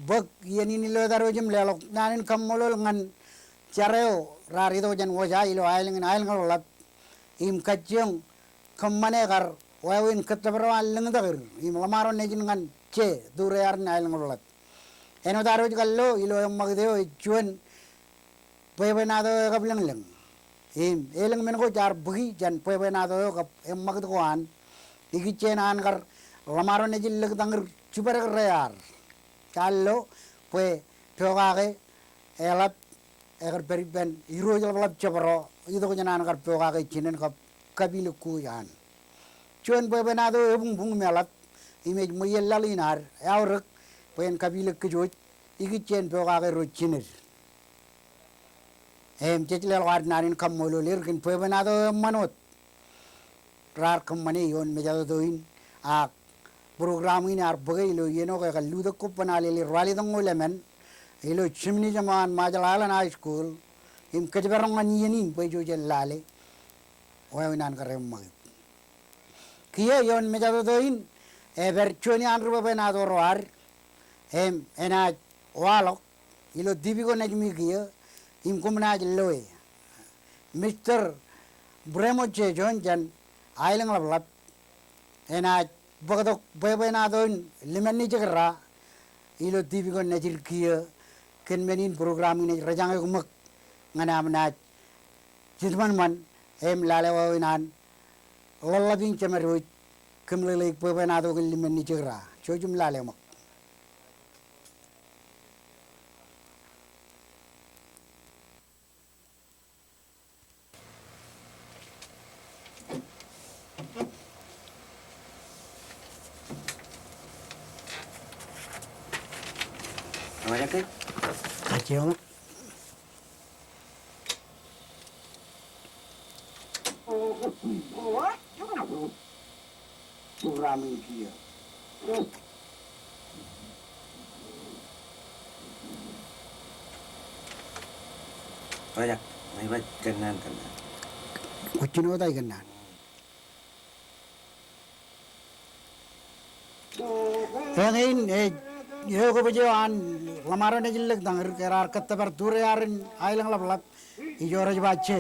bōk iien in ilo etarooj im leḷọk naan in kaṃṃoolol ñan jar eo raar itok jān wōja ilo aelōñ in Aelñoḷḷap im kajjioñ kōṃṃane kar wāween kōttōpar eo an Lōñtakūd im Ḷōṃaro Nejin ñan je tūrear in Aelñoḷḷap. Āinwōt ad wōj kar lo ilo eṃṃakūt eo ej juon bwebwenato eo ekabwilōñlōñ. Im elōñ men ko jaar bōki jān bwebwenato eo kab eṃṃakūt ko an ikijjien an kar Ḷōṃaro Nejin Lōktañūd jibadek rear. Jaar lo bwe pokake eḷap ekar pād ippān irooj ḷapḷap jebro itok jān an kar pokake jinen kab kapilōk ko an. Juon bwebwenato eo ebuñbuñ im eḷap im ej ṃweien laḷ in ad eaorōk bwe en kapilōk kōj wōj ikijjien pokake ro jined. Im jej leḷọk ad naan in kaṃṃoolol er kōn bwebwenato eo eṃṃan wōt raar kōṃṃane ioon mejatoto in, ak program in ear bōke ilo iien eo ke ekar lutōk kobban Alele ruwalitōñoul emān ilo gymnasium eo an Marshall Islands High School, im kōjparoñ ñan iien in bwe ijo jen lale wāween an kar eṃṃakūt. Kiiō ioon mejatoto in, epād juon iaan ri bwebwenato ro ad, im enaaj waḷọk ilo TV ko nejimi kiiō, im koṃ naaj loe. Mister Bremo J. John jān Aelōñḷapḷap enaaj bōktok bwebwenato in Ḷimān Nejikra ilo TV ko nejid kiiō, kōn men in program in ej rejañe ṃōk ñan am naaj jitōṃanṃan im lale wāween an ḷōḷḷap in Jemedwōj kōmeḷeḷeik bwebwenato kōn Ḷimān Nejikra. Jouj im lale ṃōk. Ojak, ej ba kōnnaan, kōnnaan. Kwōj jino ta ikōnnaan. Eñin ej Eo kōbōj eo an ḷōṃaro nejin Lektañir ke raar kōttōpar tūrear in aelōñḷapḷap ijo rej ba je.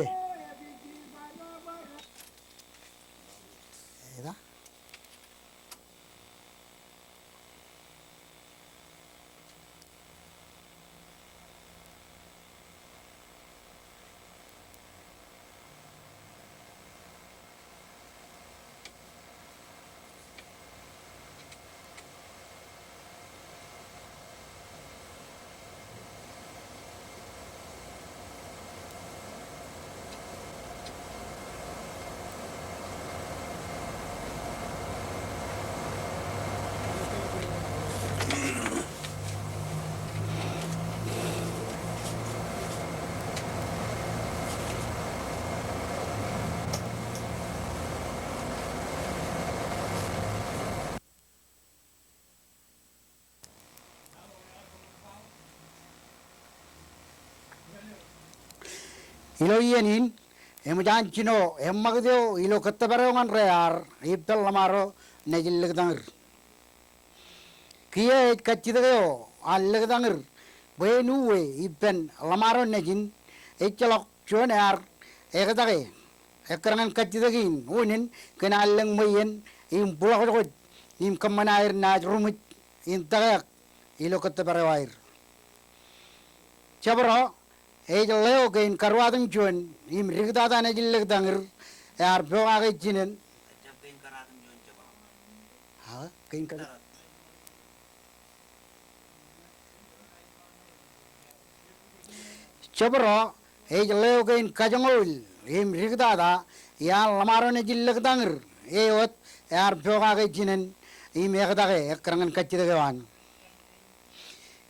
Ilo iien in, eṃōj an jino eṃṃakūt eo ilo kōttōpar eo ñan rear ippān ḷōṃaro nejin Lektañir. Kiiō ej kajjitōk eo an Lektañir bwe en uwe ippān ḷōṃaro nejin, ejjeḷọk juon ear ektake ekkar ñan kajjitōk in unin kōn an lōñ ṃweien im bwilọkjokjoj im kōṃṃan aer naaj ruṃwij in tōkeak ilo kōttōpar eo aer. Jabdewōt ej ḷeo kein karuwatimjuon im diktata nejin Lektañir ear pokake jinen. Jabdewōt ej ḷeo kein kajoñoul im diktata iaan ḷōṃaro nejin Lektañir eo wōt ear pokake jinen im ektake ekkar ñan kajjitōk eo an.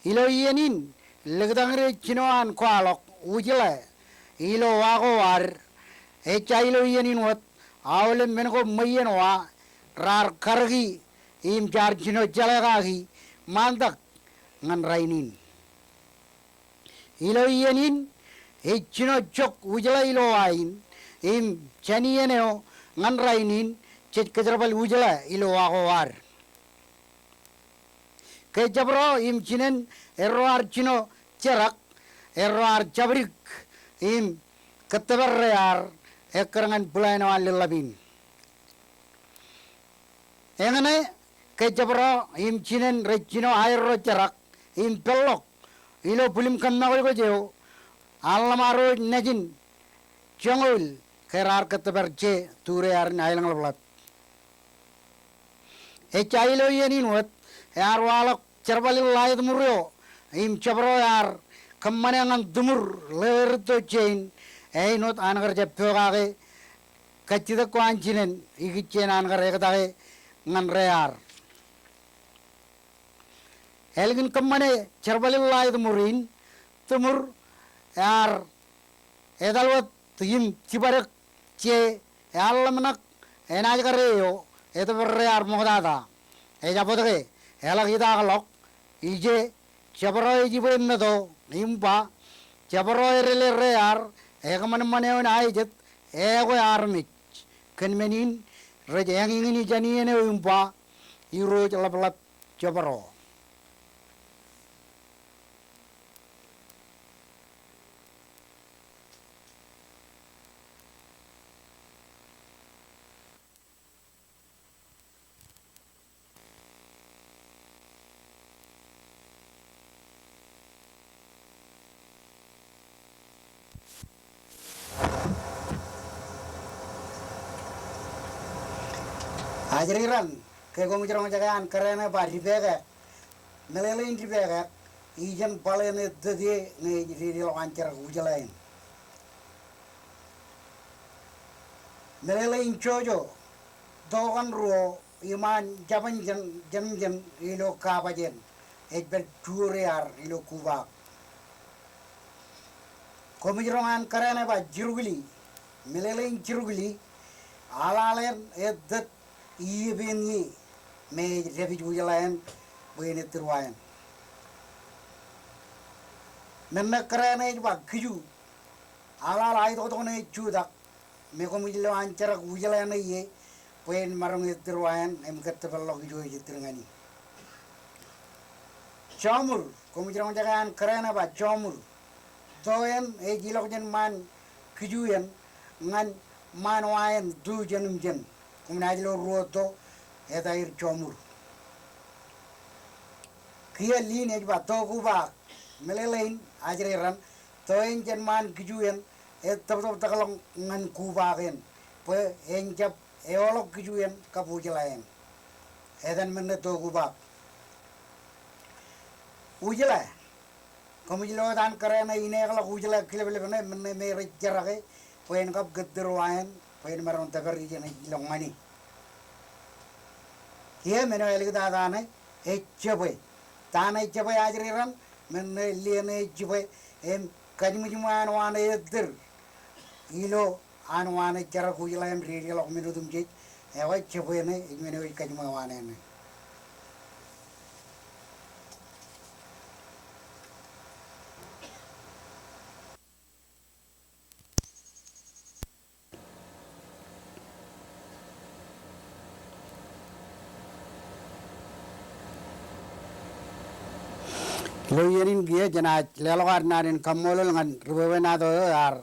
Ilo iien in, Lektañir ej jino an kwaḷọk wūjḷā ilo wa ko ad. Ejja ilo iien in wōt, aolep men ko ṃweien wa raar karōki im jaar jino jeḷā kaki ṃaantak ñan rainin. Ilo iien in, ej jino jok wūjḷā ilo wa in, im jān iien eo ñan rainin jej kōjerbal wūjḷā ilo wa ko ad. Ke jabdewōt im jinen erro ar jino jerak, erro ar jabdik im kōttōpar rear ekkar ñan bwilōñ eo an lōḷḷap in. Eñṇe ke jabdewōt im jinen rej jino aerro jerak im peḷḷọk ilo bwilimkōmmakwōjkwōj eo an ḷōṃaro nejin joñoul ke raar kōttōpar je tūrear in aelōñḷapḷap. Ejja ilo iien in wōt ear waḷọk jerbal in ḷaet ṃur eo im jabdewōt ear kōṃṃane ñan tiṃur ḷeo erūtto jein āinwōt an kar jab pokake kajjitōk ko an jinen ikijjien an kar ektake ñan rear. Ālikin kōṃṃane jerbal in ḷaet ṃur in, tiṃur ear etal wōt im jibadek je ear ḷōmṇak enaaj kar eo etōpar rear ṃoktata. Ejabōt ke eḷak itaakḷọk ije jabdewōt ej ippān meto im ba, jabdewōt edele rear, ekōṃanṃan eoon aejet, ekwe armej. Kōn men in rej eñeñe jān iien eo im ba, Irooj ḷapḷap jabdewōt. Ajri ran ke koṃij roñjake an kōrā ṇe ba dipeke. Meḷeḷein dipeke, ijeṇ baḷ eṇ ettōt ie ñe ej dedeḷọk an jerak wūjḷā in. Meḷeḷein jojo, tokān ruo, iṃaan jabōn jeṇ, jeṇ, jeṇ ilo kabaj eṇ, ej pād juon rear ilo kubaak. Koṃij roñ an kōrā ṇe ba jirukli, meḷeḷein jirukli, aḷaḷ eṇ ettōt iiep eṇ ie, me ej dāpij wūjḷā eṇ bwe en ettōt wa eṇ. Men ṇe kōrā ṇe ej ba kiju, aḷaḷ aetoktok ṇe ej jutak, me koṃij lo an jerak wūjḷā ṇe ie, bwe en maroñ ettōt wa eṇ im kōttōpar ḷọk ijo ej ettōt ñan e. Jomur, koṃij roñjake an kōrā ṇe ba jomur. To eṇ ej ilọk jān ṃaan kiju eṇ ñan ṃaan wa eṇ tu jān im jān. Koṃ naaj lo ruo to, etaer jomur. Kiiō liin ej ba to kubaak. Meḷeḷein ajri raṇ, to eṇ jān ṃaan kiju eṇ ej tōptōp tōkḷọk ñan kubaak eṇ bwe en jab eoḷọk kiju eṇ kab ujeḷā eṇ. Etan men ṇe to kubaak. Ujeḷā. Koṃij lo etan kōrā ṇe inekḷọk ujeḷā kileplepṇe men ṇe me rej jerake bwe en kab kōttōr wa eṇ bwe en maroñ tōpar ijeṇ ej ilọk ṃani. Kiiō men eo āliktata ṇe ej jebwe. Ta ṇe ej jebwe ajri raṇ, men ṇe liō ṇe ej jebwe im kajjiṃwe an wa ṇe ettōr ilo an wa ṇe ej jerak ujeḷā im dedeḷọk men otemjej. Ekwe jebwe ṇe ej men eo ej kajjiṃwe wa ṇe ṇe. Ilo iien in kiiō jenaaj leḷọk ad naan in kaṃṃoolol ñan ri bwebwenato eo ear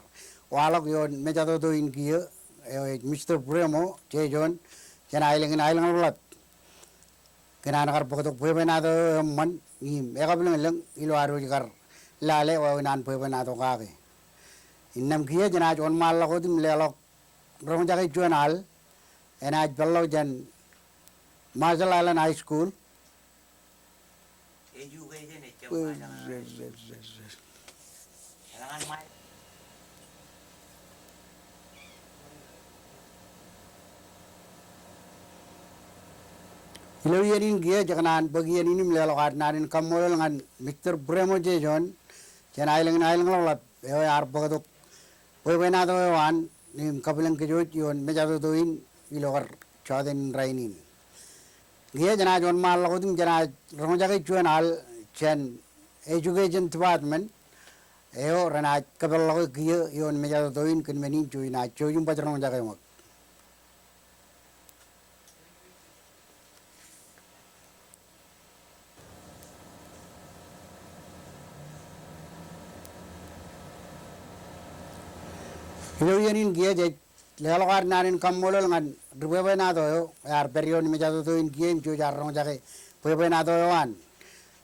waḷọk ioon mejatoto in kiiō eo ej Mister Bremo Jejon jān aelōñ in Aelōñḷapḷap. Kōn an kar bōktok bwebwenato eo eṃṃan im ekabwilōñlōñ ilo ad wōj kar lale wāween an bwebwenato kake. Innām kiiō jenaaj wōnṃaanḷọk wōt im leḷọk roñjake juon al enaaj peḷḷọk jān Marshall Islands High School. Ilo iien in kiiō jekōṇaan bōk iien in im leḷọk ad naan in kaṃṃoolol ñan Mister Bremo Jejon jān aelōñ in Aelōñḷapḷap eo ear bōktok bwebwenato eo an im kabwilōñ kōj wōj ioon mejatoto in ilo kar jọteen in rainin. Kiiō jenaaj wōnṃaanḷọk wōt im jenaaj roñjake juon al jān Education Department eo renaaj kōpeḷḷọke kiiō ioon mejatoto in kōn men in juon naaj jouj im baj roñjake ṃōk. Ilo iien in kiiō jej leḷọk ad naan in kaṃṃoolol ñan ri bwebwenato eo ear pād ioon mejatoto in kiiō im jouj ad roñjake bwebwenato eo an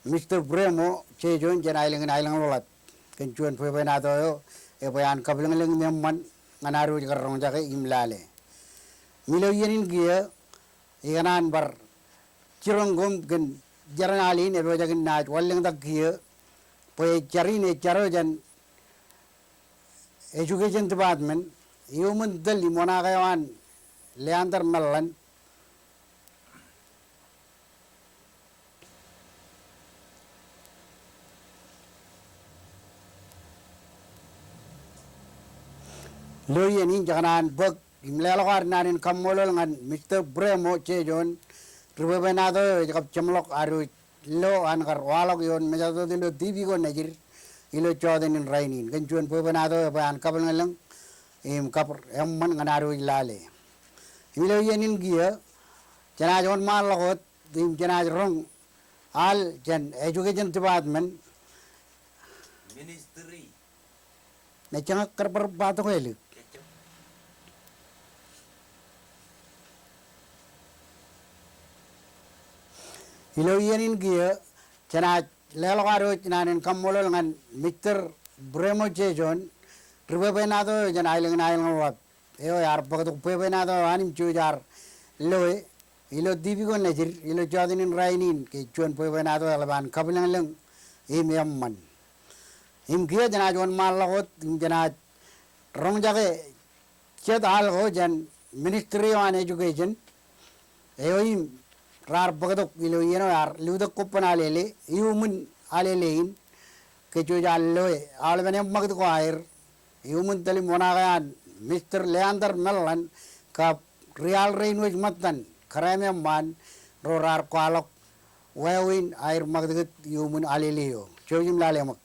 Mister Bremo Jejon jān aelōñ in Aelōñḷapḷap kōn juon bwebwenato eo ebwe an kabwilōñlōñ im eṃṃan ñan ad wōj kar roñjake im lale. Im ilo iien in kiiō ikōṇaan bar jiroñ koṃ kōn jeran al in epojak in naaj wanlōñtak kiiō bwe ej jar in ej jar eo jān Education Department, iuṃwin tōl im oṇaake eo an Leander Mellan. Ilo iien in jekōṇaan bōk im leḷọk ad naan in kaṃṃoolol ñan Mister Bremo Jejon, ri bwebwenato eo ej kab jeṃḷọk ad wōj lo an kar waḷọk ioon mejatoto ilo TV ko nejid ilo jọteen in rainin kōn juon bwebwenato eo ebwe an kabwilōñlōñ im kab eṃṃan ñan ad wōj lale. Im ilo iien in kiiō jenaaj wōnṃaanḷọk wōt im jenaaj roñ al jān Education Department. Ministry. Nejjañak kar bar ba tok ālik. Ilo iien in kiiō jenaaj leḷọk ad wōj naan in kaṃṃoolol ñan Mister Bremo Jejon, ri bwebwenato eo jān aelōñ in Aelōñḷapḷap eo ear bōktok bwebwenato eo an im jouj ear loe ilo TV ko nejid ilo jọteen in rainin ke juon bwebwenato eḷap an kabwilōñlōñ im eṃṃan. Im kiiō jenaaj wōnṃaanḷọk wōt im jenaaj roñjake jet al ko jān Ministry eo an Education eo im raar bōktok ilo iien eo ear lutōk kobban alele, iuṃwin alele in ke jouj an loe aolepen eṃṃakūt ko aer iuṃwin tōl im oṇaake an Mister Leander Mellan kab ri al rein wōj ṃōttan kōrā im eṃṃaan ro raar kwaḷọk wāween aer ṃakūtkūt iuṃwin alele eo. Jouj im lale ṃōk.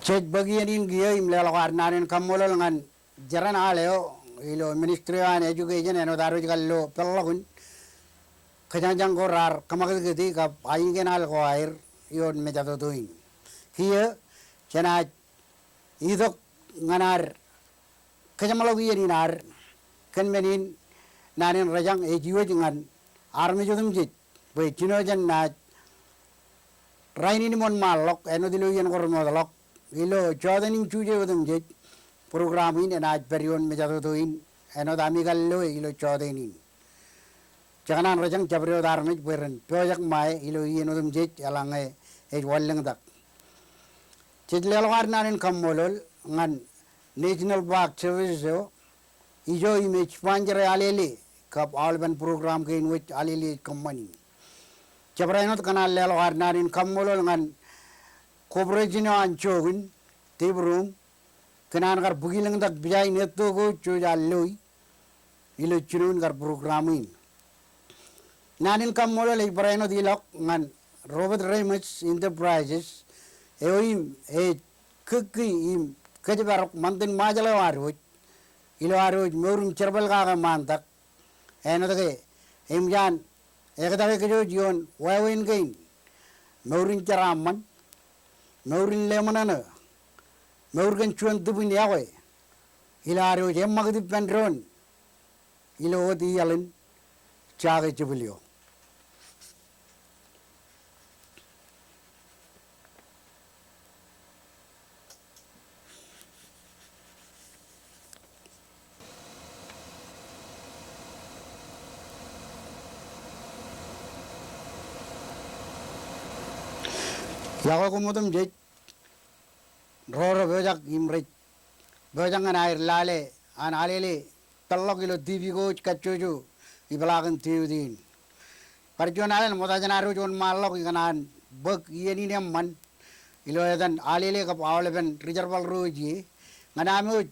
Jej bōk iien in kiiō im leḷọk ad naan in kaṃṃoolol ñan jeran al eo ilo ministry eo an education āinwōt ad wōj kar lo peḷḷọk in kōjañjañ ko raar kōṃakūtkūti kab ainikien al ko aer ioon mejatoto in. Kiiō jenaaj itok ñan ad kōjeṃḷọk iien in ad kōn men in naan in rejañ ej iwōj ñan armej otemjej bwe jino jān naaj rainin im wōnṃaanḷọk āinwōt ilo iien ko remootḷọk ilo jọteen in Juje otemjej. Program in enaaj pād ioon mejatoto in āinwōt ami kar loe ilo jọteen in. Jekōṇaan rejañ jabdewōt armej bwe ren pojak ṃae ilo iien otemjej eḷaññe ej wanlōñtak. Jej leḷọk ad naan in kaṃṃoolol ñan National Park Services eo ijo im ej sponsor e Alele kab aolepen program kein wōj Alele ej kōṃṃani. Jabdewōt kōṇaan leḷọk ad naan in kaṃṃoolol ñan corporation eo an jook in Debrum kōn an kar bōk ilōñtak pija in etto ko jej loi ilo jinoin kar program in. Naan in kaṃṃoolol ej barāinwōt ilọk ñan Robert Remus Enterprises eo im ej kōkki im kōjparok ṃantin Ṃajeḷ eo ad wōj ilo ad wōj mour im jerbal kake ṃaantak āinwōt ke eṃōj an ektake kōj wōj ioon wāween kein mour in jeraaṃṃan, mour in leṃōṇōṇō, mour kōn juon tūpin iọkwe ilo ad wōj eṃṃakūt ippān doon ilo wōt iaḷ in Jake Jepel eo. Iọkwe koṃ otemjej ro rej pojak im rej pojak ñan aer lale an Alele peḷḷọk ilo TV ko ej kajjojo ipeḷaakin tiwit in. Bar juon alen ṃokta jān ad wōj wōnṃaanḷọk ikōṇaan bōk iien in eṃṃan ilo etan Alele kab aolepen ri-jerbal ro ej ie ñan ami wōj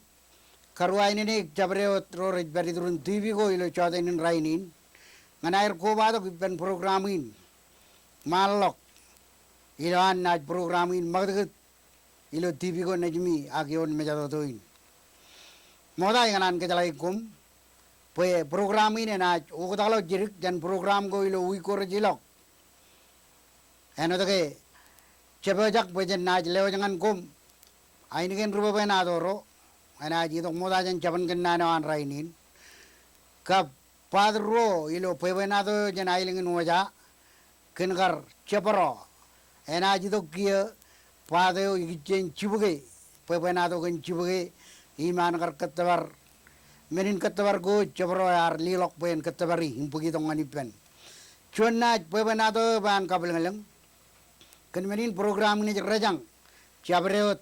karuwainene jabdewōt ro rej pād iturin TV ko ilo jọteen in rainin ñan aer kobatok ippān program in ṃaanḷọk ilo an naaj program in ṃakūtkūt ilo TV ko nejimi ak ioon mejatoto in. Ṃokta ikōṇaan kōjeḷāik koṃ bwe program in enaaj oktakḷọk jidik jān program ko ilo wiik ko rej ilọk āinwōt ke jepojak bwe jen naaj lewōj ñan koṃ ainikien ri bwebwenato ro enaaj itok ṃokta jān jabōn kōnnaan eo an rainin kab part ruo ilo bwebwenato eo jān aelōñ in Wōja kōn kar jebwōro. Enaaj itok kiiō part eo ikijjien jibukwe, bwebwenato kōn jibukwe im an kar kōttōpar men in kōttōpar ko jebwōro ear leḷọk bwe en kōttōpari im bōk itok ñan ippān. Juon naaj bwebwenato eo bwe an kabwilōñlōñ kōn men in program in ej rejañ jabdewōt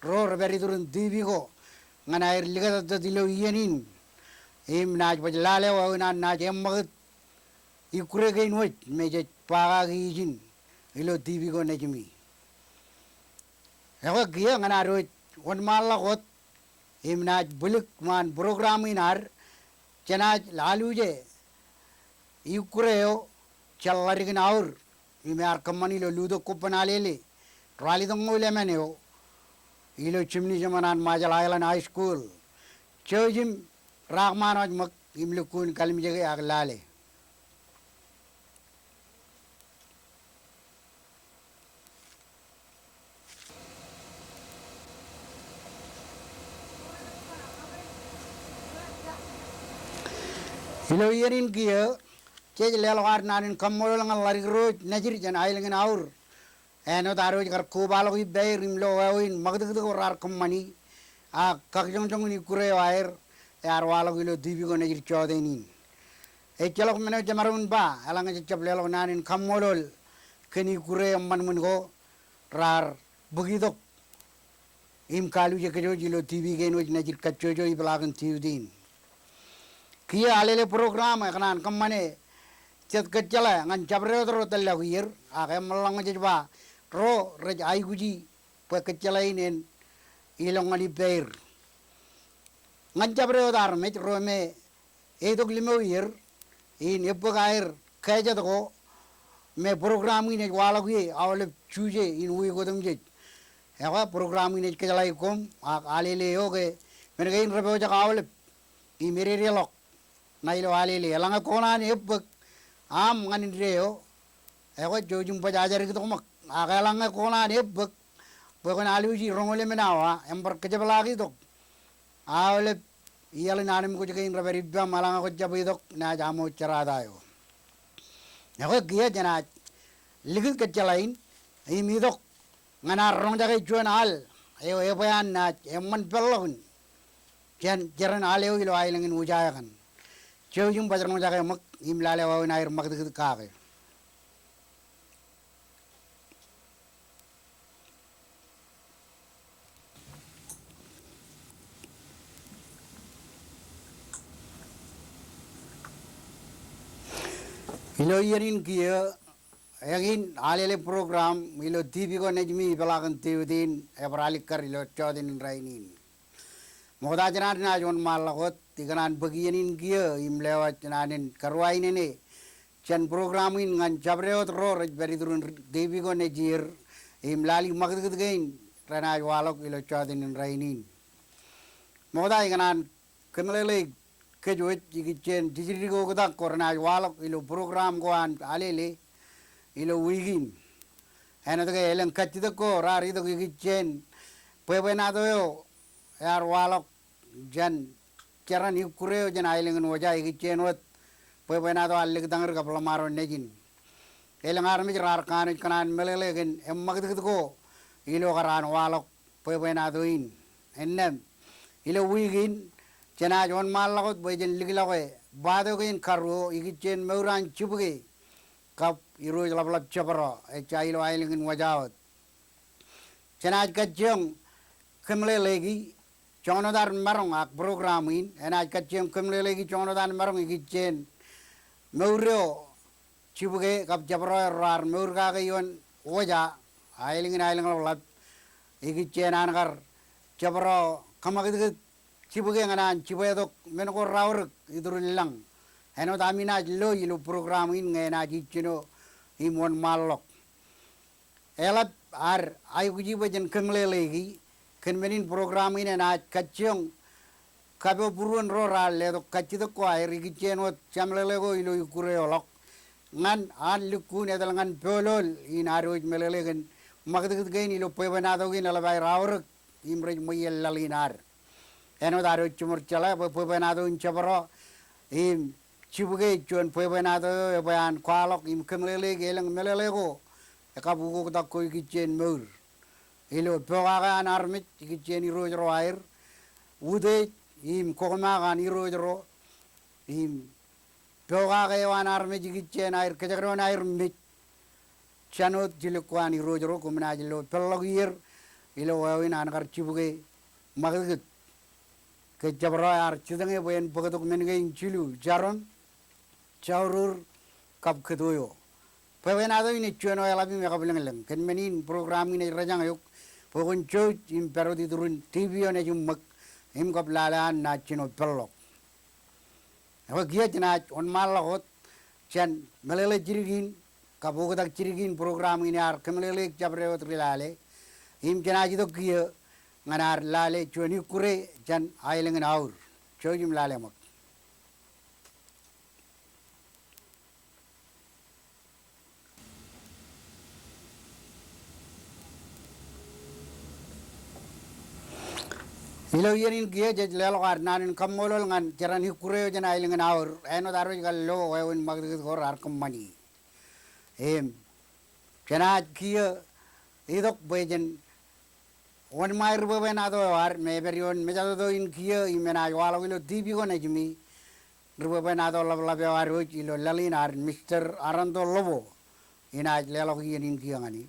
ro rej pād iturin TV ko ñan aer likjab ilo iien in im naaj baj lale wāween an naaj eṃṃakūt ikkure kein wōj me jej ba kaki ijin ilo TV ko nejimi. Ekwe kiiō ñan ad wōj wōnṃaanḷọk wōt im naaj bwilik ṃaan program in ad jenaaj aluje ikkure eo jān ḷadikōn aur im ear kōṃṃani ilo lutōk kobban Alele ralitōñoul emān eo ilo gymnasium eo an Ṃajeḷ Island High School. Jouj im raak ṃaan wōj ṃōk im lukkuun kalimjeke ak lale. Ilo iien in kiiō jej leḷọk ad naan in kaṃṃoolol ñan ḷadik ro ej nejid jān aelōñ in aur āinwōt ad wōj kar kobaḷọk ippāer im lo wāween ṃakūtkūt ko raar kōṃṃani ak kakjoñjoñ in ikkure eo aer ear waḷọk ilo TV ko nejid jọteen in. Ejjeḷọk men eo jemaroñ in ba eḷaññe jejjab leḷọk naan in kaṃṃoolol kōn ikkure eṃṃanṃan ko raar bōk itok im kaluje kōj wōj ilo TV kein wōj nejid kajjojo ipeḷaakin tiwit in. Kiiō Alele program ekōṇaan kōṃṃane jet kōjjeḷā ñan jabdewōt ro tōllọk ier ak eṃṃanḷọk ñe jej ba ro rej aikuji bwe kōjjeḷā in en ilọk ñan ippāer. Ñan jabdewōt armej ro me eitok limo ier in ebbōk aer kājet ko me program in ej waḷọk ie aolep Juje in wiik otemjej. Ekwe, program in ej kōjeḷā koṃ ak Alele eo ke men kein repojak aolep im ededeḷọk ṇa ilo Alele. Eḷaññe kwōkōṇaan ebbōk aṃ ñan indeeo, ekwe jouj im baj ajadiktok ṃōk. Ak eḷaññe kwōkōṇaan ebbōk bwe kwōn alwōji roñoul emān awa, eṃ bar kōjepḷaak itok aolep iaḷ in anemkwōj kein rej pād ippaṃ eḷaññe kwōj jab itok naaj aṃo jerata eo. Ekwe kiiō jenaaj likūt kōjjeḷā in im itok ñan ad roñjake juon al eo ebwe an naaj eṃṃan peḷḷọk in jān jeran al eo ilo aelōñ in Wūjā ekaṇ. Jouj im baj roñjake ṃōk im lale wāween aer ṃakūtkūt kake. Ilo iien in kiiō, eñin Alele program ilo TV ko nejimi ipeḷaakin Teutin ebar alikkar ilo jọteen in rainin. Ṃokta jān ad naaj wōnṃaanḷọk wōt, ikōṇaan bōk iien in kiiō im lewōj naan in karuwainene jān program in ñan jabdewōt ro rej pād iturin TV ko nejier im lale ṃakūtkūt kein renaaj waḷọk ilo jọteen in rainin. Ṃokta ikōṇaan kōmeḷeḷeik kōj wōj ikijjien jidikdik oktak ko renaaj waḷọk ilo program ko an Alele ilo wiik in. Āinwōt ke elōñ kajjitōk ko raar itok ikijjien bwebwenato eo ear waḷọk jān jeran ikkure eo jān aelōñ in Wūjā ikijjien wōt bwebwenato an Lake Tangrik kab Ḷōṃaro nejin. Elōñ armej raar kanooj kōṇaan meḷeḷe kōn eṃṃakūtkūt ko ilo kar an waḷọk bwebwenato in. Innām, ilo wiik in, jenaaj wōnṃaanḷọk wōt bwe jen likḷọke baato kein karuo ikijjien mour an jibukwe kab irooj ḷapḷap jebdọọ ejja ilo aelōñ in Wūjā wōt. Jenaaj kajjioñ kōmeḷeḷeiki joñan wōt ad maroñ ak program in, enaaj kajjioñ kōmeḷeḷeiki joñan wōt ad maroñ ikijjien mour eo jibukwe kab jebdọọ eo raar mour kake ioon Wūjā, aelōñ in aelōñ ḷapḷap, ikijjien an kar jebdọọ kōṃakūtkūt jibukwe ñan an jibwetok men ko raorōk iturin lañ. Āinwōt ami naaj lo ilo program in ñe enaaj ijjino im wōnṃaanḷọk. Eḷap ad aikuji bwe jen kōmeḷeḷeiki kōn men in program in enaaj kajjioñ kapo būruon ro raar letok kajjitōk ko aer ikijjien wōt jemeḷeḷe ko ilo ikkure eo ḷọk ñan an lukkuun etal ñan pool in ad wōj meḷeḷe kōn ṃakūtkūt kein ilo bwebwenato kein eḷap aer aorōk im rej ṃweien laḷ in ad. Āinwōt ad wōj jiṃor jeḷā bwe bwebwenato in jebdọọ im jibukwe juon bwebwenato eo ebwe an kwaḷọk im kōmeḷeḷeik elōñ meḷeḷe ko kab ukoktak ko ikijjien mour ilo pokake an armej ikijjien irooj ro aer, utiej im kokomaak an irooj ro, im pokake eo an armej ikijjien aer kōjekdọọn aer mej jān wōt jilōk ko an irooj ro. Koṃ naaj lo peḷḷọk ier ilo wāween an kar jibukwe ṃakūtkūt. Ke jebdọọ ear jitōñe bwe en bōktok men kein jilu, jaron, jaurur, kab kōto eo. Bwebwenato in ej juon eo eḷap im ekabwilōñlōñ. Kōn men in program in ej rōjañ eok bwe kwōn jouj im pād wōt iturin TV eo nejim ṃōk im kab lale an naaj jino peḷḷọk. Ekwe kiiō jenaaj wōnṃaanḷọk wōt jān meḷeḷe jidik in kab oktak jidik in program in ear kōmeḷeḷeik jabdewōt ri lale. Im jenaaj itok kiiō ñan ad lale juon ikkure jān aelōñ in Aur. Jouj im lale ṃōk. Ilo iien in kiiō jej leḷọk ad naan in kaṃṃoolol ñan jeran ikkure eo jān aelōñ in Aur, āinwōt ad wōj kar lo wāween ṃakūtkūt ko raar kōṃṃani. Im jenaaj kiiō itok bwe jen wōnṃae ri bwebwenato eo ad me ej pād ioon mejatoto in kiiō im enaaj waḷọk ilo TV ko nejimi, ri bwebwenato ḷapḷap eo ad wōj ilo laḷ in ad, Mister Aranto Ḷobo, inaaj leḷọk iien in kiiō ñan e.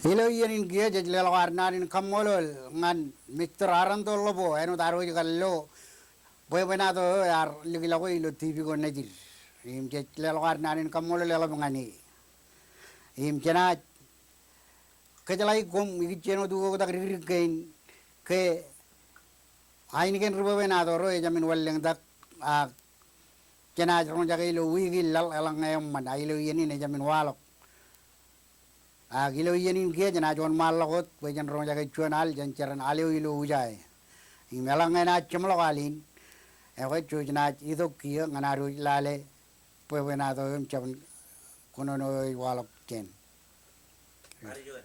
Ilo iien in kiiō jej leḷọk ad naan in kaṃṃoolol ñan Mister Aranto Ḷobo, āinwōt ad wōj kar lo bwebwenato eo ear likḷọke ilo TV ko nejid. Im jej leḷọk ad naan in kaṃṃoolol eḷap ñan e. Im jenaaj kōjeḷāik koṃ ikijjien wōt ukoktak dikdik kein ke ainikien ri bwebwenato ro ejāmin wanlōñtak, ak jenaaj roñjake ilo wiik in laḷ eḷaññe eṃṃan, ak ilo iien in ejāmin waḷọk. Ak ilo iien in kiiō jenaaj wōnṃaanḷọk wōt bwe jen roñjake juon al jān jeran al eo ilo ujae. Im eḷaññe enaaj jeṃḷọk al in, ekwe jej naaj itok kiiō ñan ad wōj lale bwebwenato eo im jabōn kōnono eo ej waḷọk jān. Bar juon.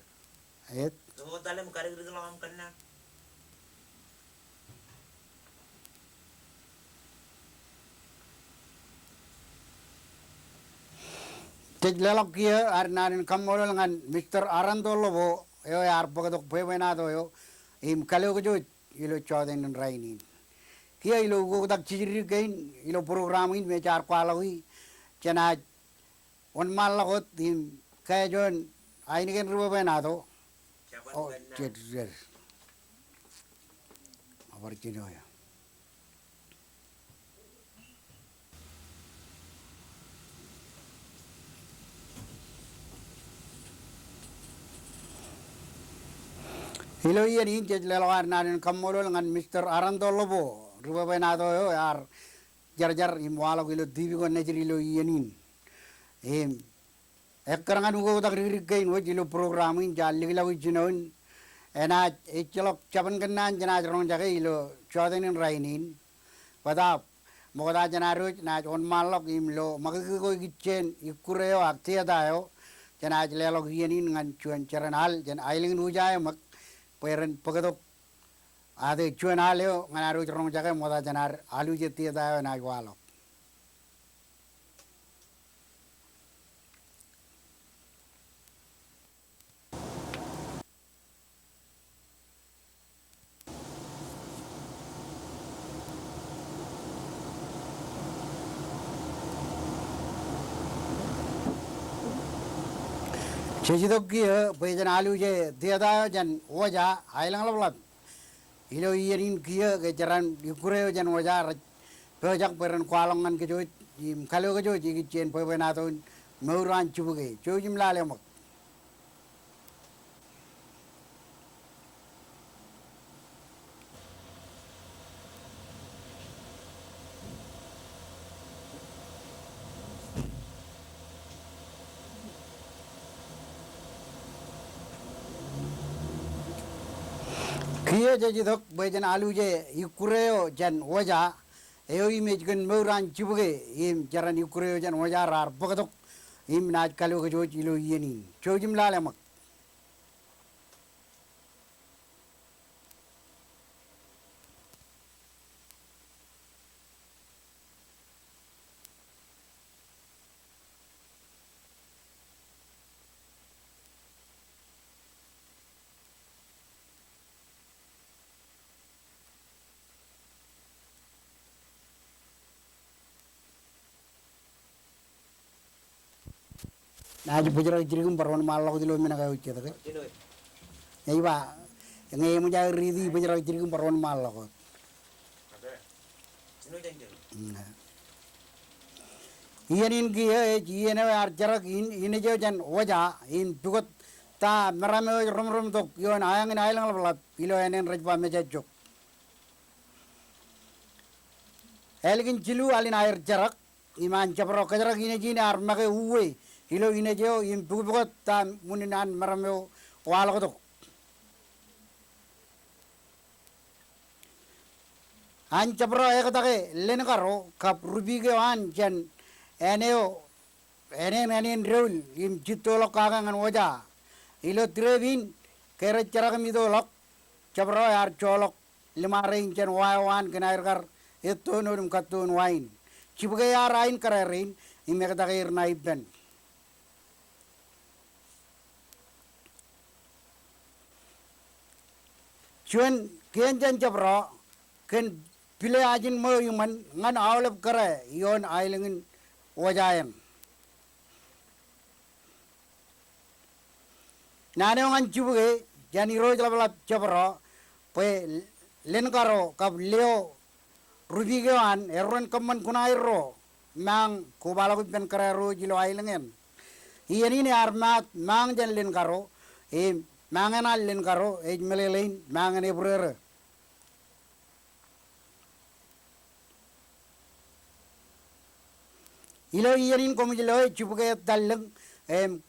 Ed? Eo, talem kadikdikḷọk aṃ kōnnaan. Jej leḷọk kiiō ad naan in kaṃṃoolol ñan Mister Aranto Lobo eo ear bōktok bwebwenato eo im kalōkōj wōj ilo jọteen in rainin. Kiiō ilo ukoktak jidikdik kein ilo program in me jaar kwaḷọki, jenaaj wōnṃaanḷọk wōt im kajjojo ainikien ri bwebwenato. O, jet, jet. Abar jino eo. Ilo iien in jej leḷọk ad naan in kaṃṃoolol ñan Mister Aranto Lobo, ri bwebwenato eo ear jarjar im waḷọk ilo TV ko nejid ilo iien in. Im ekkar ñan ukoktak dikdik kein wōj ilo program in jaar likḷọk ijjino in, enaaj ejjeḷọk jabōn kōnnaan jenaaj roñjake ilo jọteen in rainin. Bōtaab, ṃokta jān ad wōj naaj wōnṃaanḷọk im lo ṃakūtkūt ko ikijjien ikkure eo ak tieta eo, jenaaj leḷọk iien in ñan juon jeran al jān aelōñ in ujae ṃōk bwe ren bōktok ate juon al eo ñan ad wōj roñjake ṃokta jān ad aluje tieta eo enaaj waḷọk. Jej itok kiiō bwe jen aluje tieta eo jān Oja, aelōñ ḷapḷap. Ilo iien in kiiō ke jeran ikkure eo jān Oja rej pojak bwe ren kwaḷọk ñan kōj wōj im kalōkōj wōj ikijjien bwebwenato in mour an jibukwe. Jouj im lale ṃōk. Kiiō jej itok bwe jen aluje ikkure eo jān Oja, eo im ej kōn mour an jibukwe, im jeran ikkure eo jān Oja raar bōktok im naaj kalōkōj wōj ilo iien in. Jouj im lale ṃōk. Naaj bōjrak jidik im bar wōnṃaanḷọk wōt ilo men ko eo jet ke. Ej ba, ñe eṃōj aō riiti, bōjrak jidik im bar wōnṃaanḷọk wōt. Iien in kiiō ej iien eo ear jerak in, inej eo jān Oja, im pukot ta meram eo ej roṃroṃtok ioon aeañ in aelōñ ḷapḷap, ilo ānen rej ba Mejajok. Ālikin jilu alin aer jerak, im an jabdewōt kōjrak inejin ear make uwe ilo inej eo im pukpukot ta ṃunin an meram eo waḷọktok. An jabdewōt ektake Lenkaro kab rubik eo an jān āne eo, ānen ānen doul im jittoḷọk kake ñan Oja. Ilo trip in ke rej jerak im itoḷọk, jabdewōt ear joḷọk liṃa rein jān wa eo an kōn aer kar ettoon wōt im kattoon wa in. Jibukwe ear ain kōrā rein im ektake er ṇa ippān. Juon kien jān jabdewōt kōn pile ajin ṃweo iṃōn ñan aolep kōrā ioon aelōñ in Oja eṇ. Naan eo ñan jibukwe jān irooj ḷapḷap jabdewōt bwe Lenkaro kab Leo rubik eo an, erro en kōṃṃan kuṇaerro mañ kobaḷọk ippān kōrā ro ilo aelōñ eṇ. Iien in ear maat mañ jān Lenkaro, im mañ eṇ an Lenkaro ej meḷeḷein mañ eṇ Ebreerō. Ilo iien in koṃij loe jibukwe ettallōñ im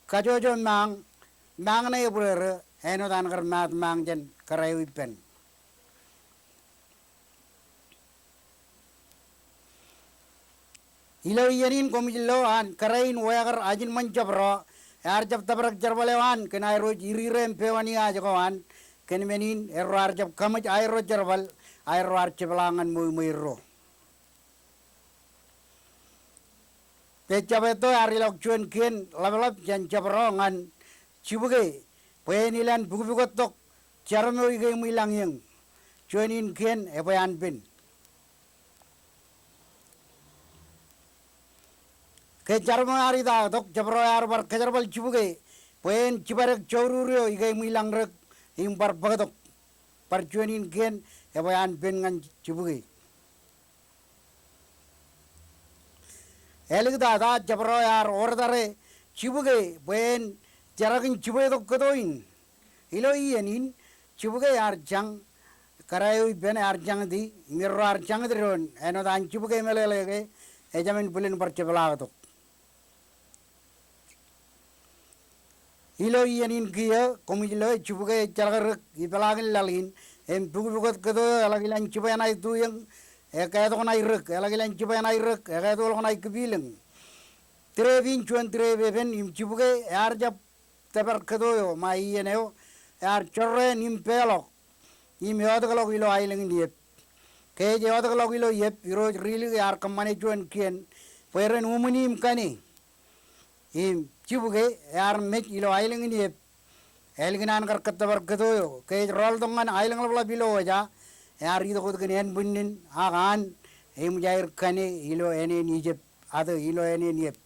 kajjojo mañ, mañ ṇe ebōrere, āinwōt an kar maat mañ jān kōrā eo ippān. Ilo iien in koṃij lo an kōrā in wākar ajinṃōn jabdewōt, ear jab tōprak jerbal eo an kōn aerro ej irire im pewan iaj ko an, kōn men in erro ar jab kaṃōj aerro jerbal, aerro ar jepḷaak ñan ṃweiṃweirro. Ej jab etto ear ilọk juon kien ḷapḷap jān jabdewōt ñan jibukwe bwe en ilān pukpukottok jarom eo ikeemwi lañ eñ. Juon in kien ebwe an pen. Ke jarom eo ear itaaktok, jabdewōt ear bar kōjerbal jibukwe bwe en jibadek jourur eo ikeemwi lañ rōk im bar bōktok. Bar juon in kien ebwe an pen ñan jibukwe. Āliktata, jabdewōt ear ortare jibukwe bwe en jerakin jibwetok kōto in. Ilo iien in, jibukwe ear jañ, kōrā eo ippān ear jañiti, im erro ar jañit doon, āinwōt an jibukwe meḷeḷe ke ejāmin bwilin bar jepḷaaktok. Ilo iien in kiiō, koṃij loe jibukwe ejjeḷọk rōk ipeḷaakin laḷ in, im pukpukot kōto eo eḷak ilān jibwe ṇae tuieñ, ekaetok ṇae rōk, eḷak ilān jibwe ṇae rōk, ekaetokḷọk ṇae kipilōñ. Tūreep in juon tūreep epen, im jibukwe ear jab tōpar kōto eo ṃae iien eo, ear jorrāān im peḷọk im eọtōkḷọk ilo aelōñ in Iep. Ke ej eọtōkḷọk ilo Iep, Irooj Rilik ear kōṃṃane juon kien bwe ren uṃwin im kane. Im jibukwe ear mej ilo aelōñ in Iep. Ālikin an kar kōttōpar kōto eo, ke ej rọọltok ñan aelōñ ḷapḷap ilo wōja, ear itok wōt kōn ānbwinnin, ak an eṃōj aer kane ilo ānen Ijip, atō ilo ānen Iep.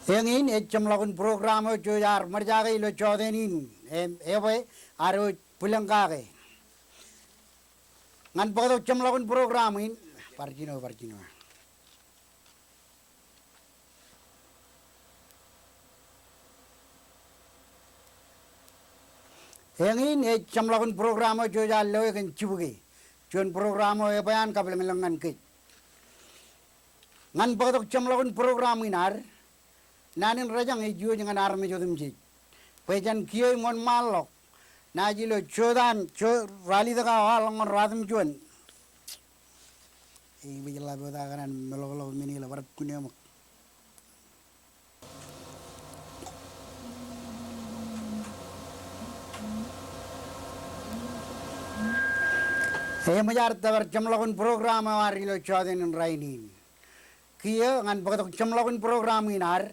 Eñin ej jeṃḷọkin program eo jej ar ṃōjake ilo jọteen in, im ebwe ad wōj bwilōñ kake. Ñan bōktok jeṃḷọkin program in, bar jino, bar jino. Eñin ej jeṃḷọkin program eo jej ar loe kōn jibukwe. Juon program eo ebwe an kabwilōñlōñ ñan kōj. Ñan bōktok jeṃḷọkin program in ad, naan in rejañ ej iwōj ñan armej otemjej. Bwe jān kiiō im wōnṃaanḷọk, naaj ilo jota an, jo-, ralitōk awa ḷọk ñan ruatimjuon. Ej bwijḷap ota kōn an meḷọkḷọk men ilo bar kuneṃōk. Eṃōj ad tōpar jeṃḷọkin program eo ad ilo jọteen in rainin. Kiiō ñan bōktok jeṃḷọkin program in ad,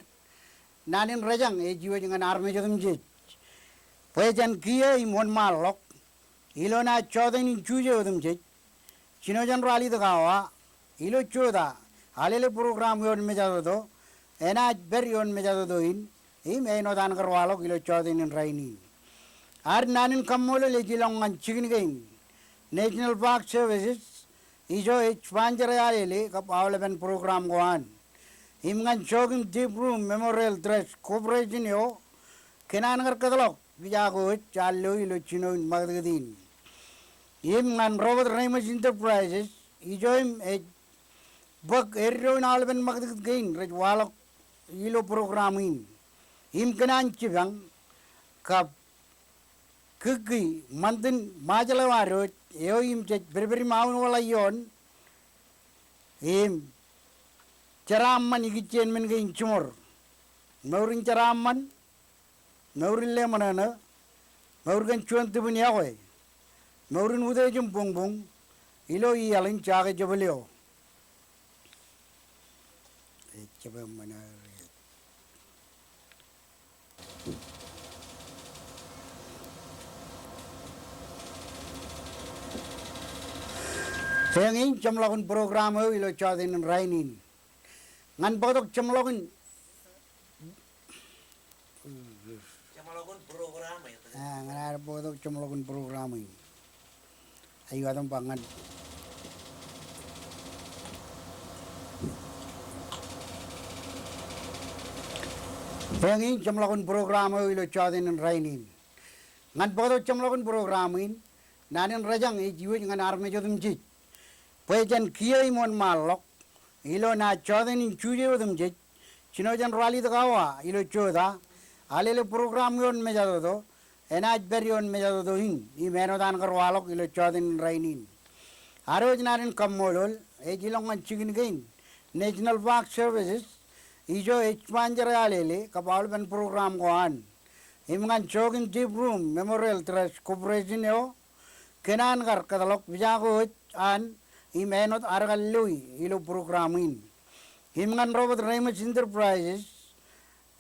naan in rejañ ej iwōj ñan armej otemjej. Bwe jān kiiō im wōnṃaanḷọk, ilo naaj jọteen in Juje otemjej, jino jān ralitōk awa, ilo jota, alele program ioon mejatoto, enaaj pād ioon mejatoto in, im āinwōt an kar waḷọk ilo jọteen in rainin. Ad naan in kaṃṃoolol ej ilọk ñan jikin kein, National Park Services, ijo ej sponsor e alele kab aolepen program ko an. Im ñan Joachim deBrum Memorial Trust Corporation eo, kōn an kar kōtḷọk pija ko ej ar lo ilo jinoin ṃakūtkūt in. Im ñan Robert Reimers Enterprises, ijo im ej bōk eddo in aolepen ṃakūtkūt kein rej waḷọk ilo program in. Im kōn an jipañ kab kiki ṃantin Ṃajeḷ eo ad wōj, eo im jej pedped im aunwōḷā ioon, im jeraaṃṃan ikijjien men kein jiṃor. Mour in jeraaṃṃan, mour in leṃōṇōṇō, mour kōn juon tūpin iọkwe, mour in utiej im buñbuñ, ilo iaḷ in Jake Jebel eo. Eñin jeṃḷọkin program eo ilo jọteen in rainin. Ñan bōktok jeṃḷọkin, jeṃḷọkin program eo. Ah, ñan ad bōktok jeṃḷọkin program in. Aio, etan ba ñan Eñin jeṃḷọkin program eo ilo jọteen in rainin. Ñan bōktok jeṃḷọkin program in, naan in rōjañ ej iwōj ñan armej otemjej. Bwe jān kiiō im wōnṃaanḷọk, ilo naaj jọteen in Juje otemjej, jino jān ralitōk awa ilo jota, Alele program ioon mejatoto, enaaj pād ioon mejatoto in, im āinwōt an kar waḷọk ilo jọteen in rainin. Ad wōj naan in kaṃṃoolol, ej ilọk ñan jikin kein, National Park Services, ijo ej sponsor e Alele, kab aolepen program ko an. Im ñan Joachim deBrum Memorial Trust Corporation eo, kōn an kar kōtḷọk pija ko wōj an, im āinwōt ad kar loi ilo program in. Im ñan Robert Reimers Enterprises,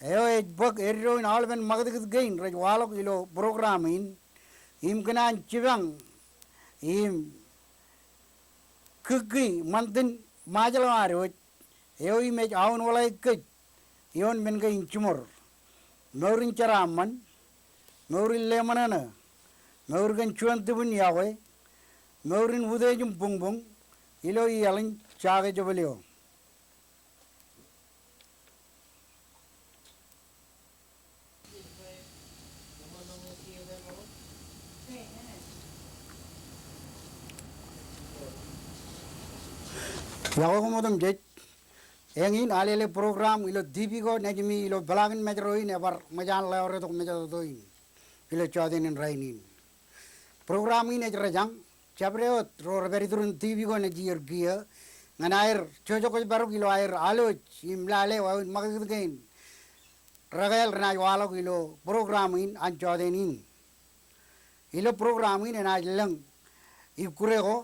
eo ej bōk eddo in aolepen ṃakūtkūt kein rej waḷọk ilo program in, im kōn an jipañ, im kūkki ṃantin Ṃajeḷ eo ad wōj, eo im ej aunwōḷā kōj, ioon men kein jiṃor. Mour in jeraaṃṃan, mour in leṃōṇōṇō, mour kōn juon tipin iọkwe, mour in utiej im buñbuñ, ilo iaḷ in Jake Jebel eo. Iọkwe koṃ otemjej, eñin Alele program ilo TV ko nejimi ilo peḷaakin Mājro in ebar ṃōj an ḷeoretok mejatoto in ilo jọteen in rainin. Program in ej rōjañ, jabdewōt ro rej pād iturin TV ko nejier kiiō, ñan aer jojok kōjparok ilo aer alwōj im lale wāween ṃakūtkūt kein rekāāl renaaj waḷọk ilo program in an jọteen in. Ilo program in enaaj lōñ ikkure ko,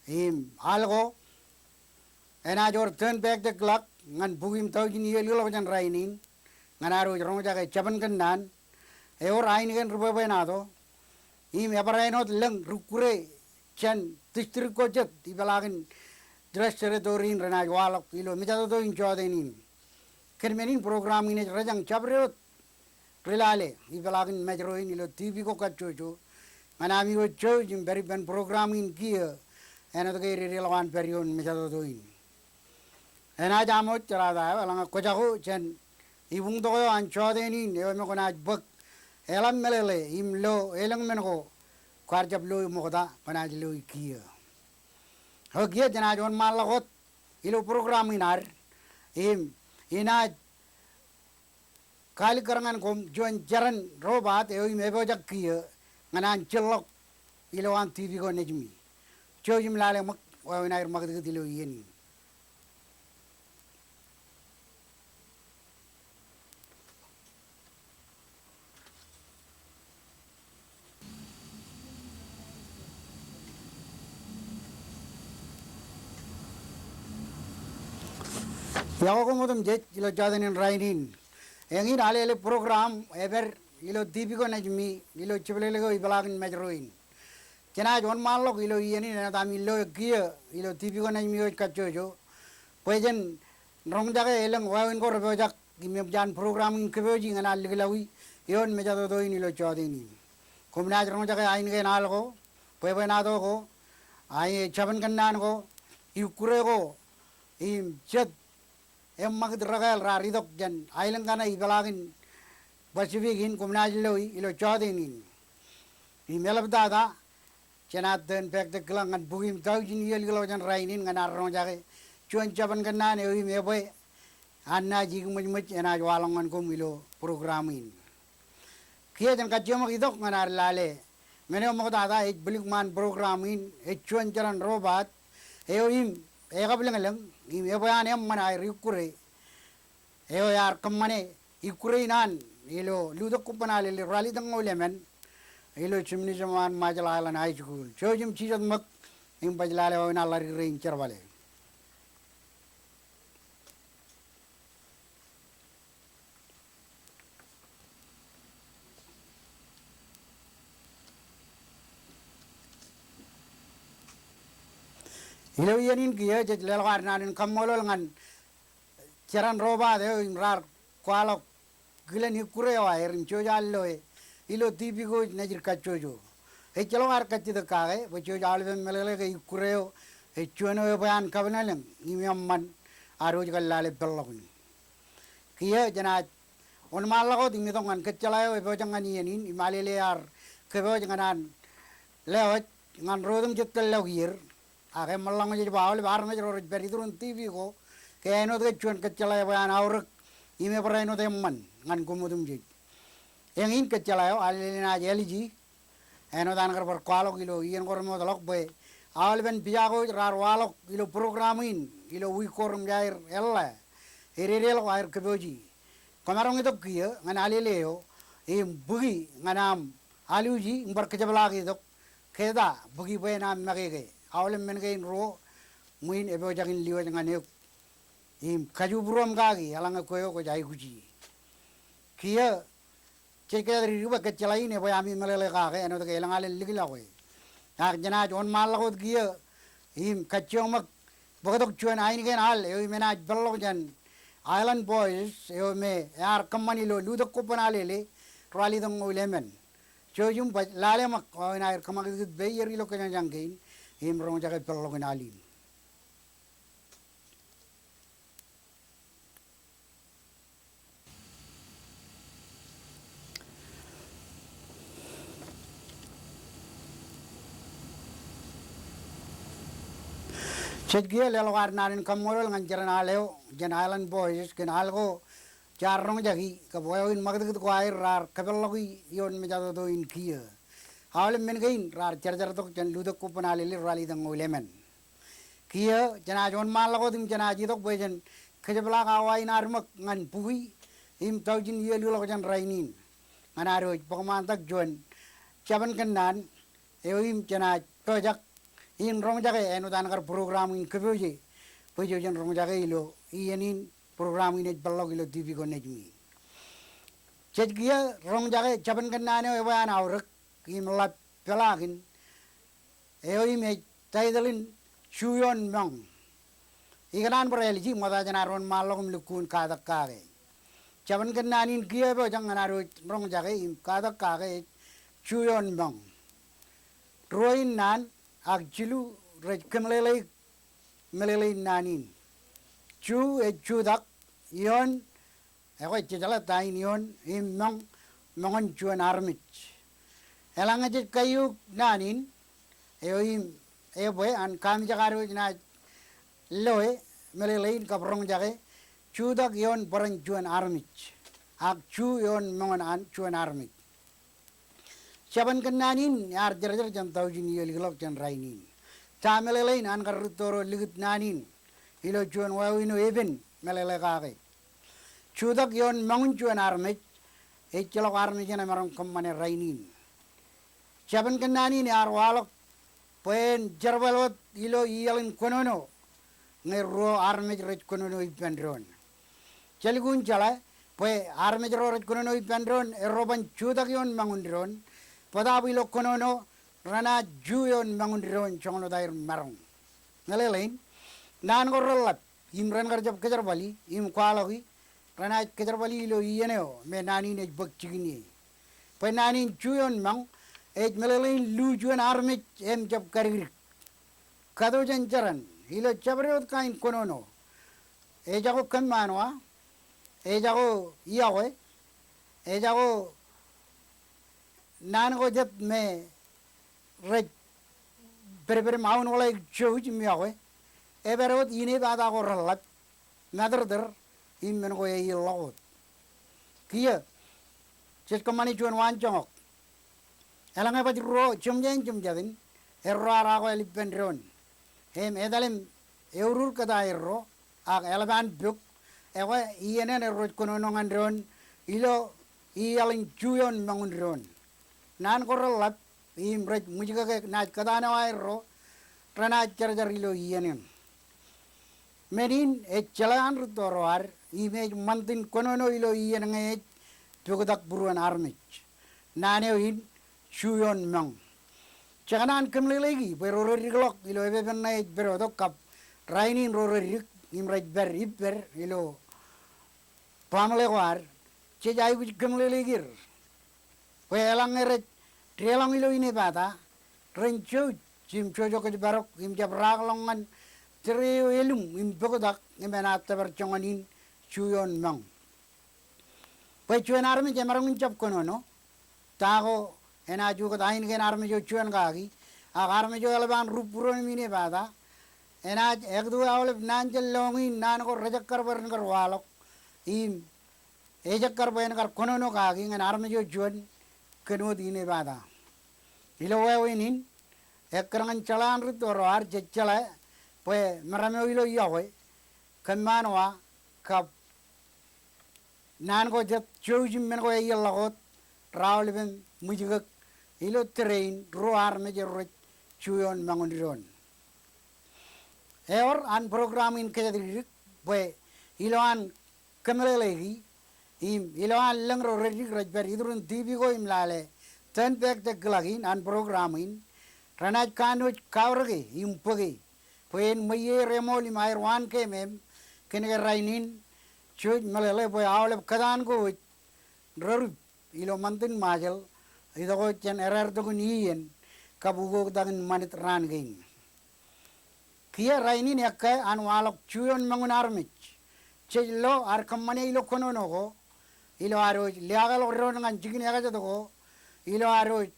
im al ko, enaaj wōr turn back the clock ñan bukwi im taujin iiō likḷọk jān rainin, ñan ad wōj roñjake jabōn kōnnaan, ewōr ainikien ri bwebwenato, im ebar āinwōt lōñ ri ikkure jān district ko jet ipeḷaakin Trust Territory in renaaj waḷọk ilo mejatoto in jọteen in. Kōn men in program in ej rōjañ jabdewōt ri lale ipeḷaakin Mājro in ilo TV ko kajjojo, ñan ami wōj jouj im pād ippān program in kiiō, āinwōt ke ededeḷọk an pād ioon mejatoto in. Enaaj aṃōj jerata eo eḷaññe kwōjako jān ibuñtok eo an jọteen in eo me kwōnaaj bōk eḷap meḷeḷe im lo elōñ men ko kwaar jab loi ṃokta, kwōnaaj loi kiiō. Eo kiiō jenaaj wōnṃaanḷọk wōt ilo program in ad, im inaaj kaalikkar ñan koṃ juon jeran ro paat eo im epojak kiiō ñan an jilḷọk ilowaan TV ko nejimi. Jouj im lale ṃōk wāween aer ṃakūtkūt ilo iien in. Iọkwe koṃ otemjej ilo jọteen in rainin. Eñin Alele program ej pād ilo TV ko nejimi ilo jepḷeḷe ko ipeḷaakin Mājro in. Jenaaj wōnṃaanḷọk ilo iien in āinwōt ami lo kiiō ilo TV ko nejimi wōj kajjojo, bwe jen roñjake elōñ wāween ko repojak im eṃōj an program in kōpooji ñan an likḷọki ioon mejatoto in ilo jọteen in. Koṃ naaj roñjake ainikien al ko, bwebwenato ko, ai jabōn kōnnaan ko, ikkure ko, im jet eṃṃakūt rekāāl raar itok jān aelōñ kaṇe ipeḷaakin Pacific in koṃ naaj loi ilo jọteen in. Im eḷaptata, jenaaj turn back the clock ñan bukwi im taujin iiō likḷọk jān rainin ñan ad roñjake juon jabōn kōnnaan eo im ebwe an naaj ikōṃōjṃōj enaaj waḷọk ñan koṃ ilo program in. Kiiō jen kajjioñ ṃōk itok ñan ad lale men eo ṃoktata ej bwilikṃaan program in, ej juon jeran ro paat eo im ekabwilōñlōñ im ebwe an eṃṃan aer ikkure eo ear kōṃṃane ikkure in an ilo lutōk kobban Alele ralitōñoul emān ilo jimnijeṃ eo an Marshall Islands High School. Jouj im jijet ṃōk im baj lale wāween an ḷaddik rein jerbale. Ilo iien in kiiō jej leḷọk ad naan in kaṃṃoolol ñan jeran ro paat eo im raar kwaḷọk kilen ikkure eo aer im jouj an loe ilo TV ko nejid kajjojo. Ejjeḷọk ad kajjitōk kake bwe jouj aolepen meḷeḷe ke ikkure eo ej juon eo ebwe an kabwilōñlōñ im eṃṃan ad wōj kar lale peḷḷọk in. Kiiō jenaaj Wōnṃaanḷọk wōt im itok ñan kōjjeḷā eo epojak ñan iien in im alele ear kōpooj ñan an lewōj ñan ro otemjej tōl ḷọk iiō. Ak eṃṃanḷọk ñe jej ba aolep armej ro rej pād iturin TV ko ke āinwōt ke juon kōjjeḷā eo bwe an aorōk im ebar āinwōt eṃṃan ñan koṃ otemjej. Eñin kōjjeḷā eo, alele naaj āliji, āinwōt an kar bar kwaḷọk ilo iien ko remootḷọk bwe aolepen pija ko raar waḷọk ilo program in ilo wiik ko reṃōj aer eḷḷā, ededeḷọk aer kōpooji. Kwōmaroñ itok kiiō ñan alele eo im bōki ñan aṃ aluji im bar kōjepḷaak itok, ke ta bōki bwe en aṃ make ke? Aolep men kein ruo ṃwiin epojak in lewōj ñan eok im kajubūruōm kaki eḷaññe kwe eo kwōj aikuji. Kiiō jej kōjatdikdik bwe kōjjeḷā in ebwe ami meḷeḷe kake āinwōt ke elōñ alen likḷọk e. Ak jenaaj wōnṃaanḷọk wōt kiiō im kajjioñ ṃōk bōktok juon ainikien al eo im enaaj peḷḷọk jān Island Voices eo me ear kōṃṃan ilo Lutōk Kobban Alele, ralitōñoul emān. Jouj im baj lale ṃōk wāween aer kōṃakūtkūt peier ilo kōjañjañ kein im roñjake peḷḷọkin al in. Jej kiiō leḷọk ad naan in kaṃṃoolol ñan jeran al eo jān Island Voices kōn al ko jaar roñjaki kab wāween ṃakūtkūt ko aer raar kōpeḷḷọki ioon mejatoto in kiiō. Aolep men kein raar jarjar tok jān Lutōk Kobban Alele, ralitōñoul emān. Kiiō jenaaj wōnṃaanḷọk wōt im jenaaj itok bwe jen kōjepḷaak awa in ad ṃōk ñan bukwi im taujin iiō likḷọk jān rainin ñan ad wōj bōk ṃaantak juon jabōn kōnnaan eo im jenaaj pojak in roñjake āinwōt an kar program in kōpooje bwe jen roñjake ilo iien in program in ej peḷḷọk ilo TV ko Nejmi. Jej kiiō roñjake jabōn kōnnaan eo ebwe an aorōk im ḷap peḷaakin eo im ej taitōḷ in Ju Ioon Moñ. Ikōṇaan bar āliji, ṃokta jān ad wōnṃaanḷọk im lukkuun katak kake. Jabōn kōnnaan in kiiō epojak ñan ad wōj roñjake im katak kake ej Ju Ioon Moñ. Ruo in naan ak jilu rej kōmeḷeḷeik meḷeḷein naan in. Ju ej jutak, ioon, ekwe jejeḷā ta in ioon, im moñ, moñin juon armej. Eḷaññe jej kaiuuk naan in eo im ebwe an kaamijak ad wōj naaj loe meḷeḷein kab roñjake, jutak ioon bōran juon armej, ak ju ioon moñin an juon armej. Jabōn kōnnaan in ear jarjar jān taujin iiō likḷọk jān rainin. Ta meḷeḷein an kar rūtto ro likūt naan in ilo juon wāween eo epen meḷeḷe kake? Jutak ioon moñin juon armej ejjeḷọk armej eṇ emaroñ kōṃṃane rainin. Jabōn kōnnaan in ear waḷọk bwe en jerbal wōt ilo iaḷ in kōnono ñe ruo armej rej kōnono ippān doon. Jelukkuun jeḷā bwe armej ro rej kōnono ippān doon erro ban jutak ioon moñin doon, bōtaab ilo kōnono renaaj ju ioon moñin doon joñan wōt aer maroñ. Meḷeḷein, naan ko reḷap im ren kar jab kōjerbali im kwaḷọki, renaaj kōjerbali ilo iien eo me naan in ej bōk jikin ie. Bwe naan in ju ioon moñ ej meḷeḷein lu juon armej im jab kadikdik. Kato jān jeran, ilo jabdewōt wōt kain kōnono, ejako kōmmaanwa, ejako iọkwe, ejako naan ko jet me rej pedped im aunwōḷā jouj im iọkwe, epād wōt inepata ko reḷap, matōrtōr, im men ko eilḷọk wōt. Kiiō, jej kōṃṃane juon waanjoñak. Eḷaññe baj ruo jemjein jemjetin erro ar akwāāl ippān doon im etal im eurur kōtaan erro ak eḷap an pok, ekwe iien eṇ erro rej kōnono ñan doon ilo iaḷ in ju ioon moñin doon. Naan ko reḷap im rej ṃwijkake naaj kōtaan eo aerro renaaj jarjar ilo iien eṇ. Men in ej jeḷā an rūtto ro ad im ej ṃantin kōnono ilo iien ñe ej poktak būruon armej. Naan eo in ju ioon moñ. Jekōṇaan kōmeḷeḷeiki bwe ro redikḷọk ilo epepen ṇe ej pād wōt kab rainin ro redik im rej pād ippād ilo baaṃle ko ad, jej aikuj kōmeḷeḷeik er bwe eḷaññe rej deḷọñ ilo inepata, ren jouj im jojokōjparok im jab raakḷọk ñan tōre eo elum im poktak im enaaj tōpar joñan in ju ioon moñ. Bwe juon armej emaroñ in jab kōnono, ta ko enaaj ukōt ain kein armej eo juon kaki, ak armej eo eḷap an rup būruon im inepata, enaaj ekwe aolep naan jān lọñiin naan ko rejekkar bwe ren kar waḷọk, im ejekkar bwe en kar kōnono kaki ñan armej eo juon kōn wōt inepata. Ilo wāween in, ekkar ñan jeḷā an rūtto ro ad, jej jeḷā bwe meram eo ilo iọkwe, kōmmaanwa kab naan ko jet jouj im men ko eḷḷọk wōt, raolepem ṃwijkōk ilo tōre in ruo armej ro rej ju ioon moñin doon. Ewōr an program in kōjatdikdik bwe ilo an kōmeḷeḷeiki im ilo an lōñ ro reddik rej pād iturin TV ko im lale tōn pād te kilak in an program in, renaaj kanooj kaorōke im bōke bwe en ṃweiie er eṃool im aer waan keemem kōn ke rainin jej meḷeḷe bwe aolep kōtaan ko wōj rerip ilo ṃantin Ṃajeḷ, itok wōt jān erāer tok in iien kab ukoktak in ṃanit raan kein. Kiiō rainin ekkā an waḷọk ju ioon moñin armej. Jej lo ad kōṃṃane ilo kōnono ko, ilo ad wōj liaakḷọk doon ñan jikin ekajet ko, ilo ad wōj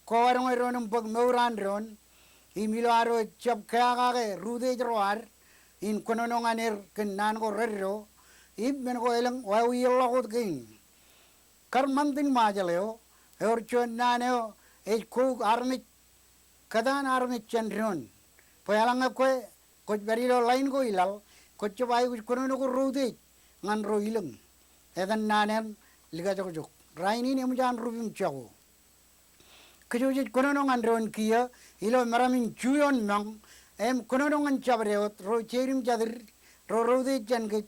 kowadoñe doon im bōk mour an doon, im ilo ad wōj jab keakake rūtej ro ad in kōnono ñan er kōn naan ko reddo, im men ko elōñ wāween ḷọk wōt kein. Kar ṃantin Ṃajeḷ eo, ewōr juon naan eo ej kouk armej, kōtaan armej jān doon. Bwe eḷaññe kwe kwōj pād ilo line ko ilaḷ, kwōj jab aikuj kōnono ko rūtej ñan ro ilōñ. Etan naan eṇ likajokjok. Rainin eṃōj an rup im jako. Kōj wōj jej kōnono ñan doon kiiō ilo meram in ju ioon moñ, im kōnono ñan jabdewōt ro jeid im jatid, ro rūtej jān kōj,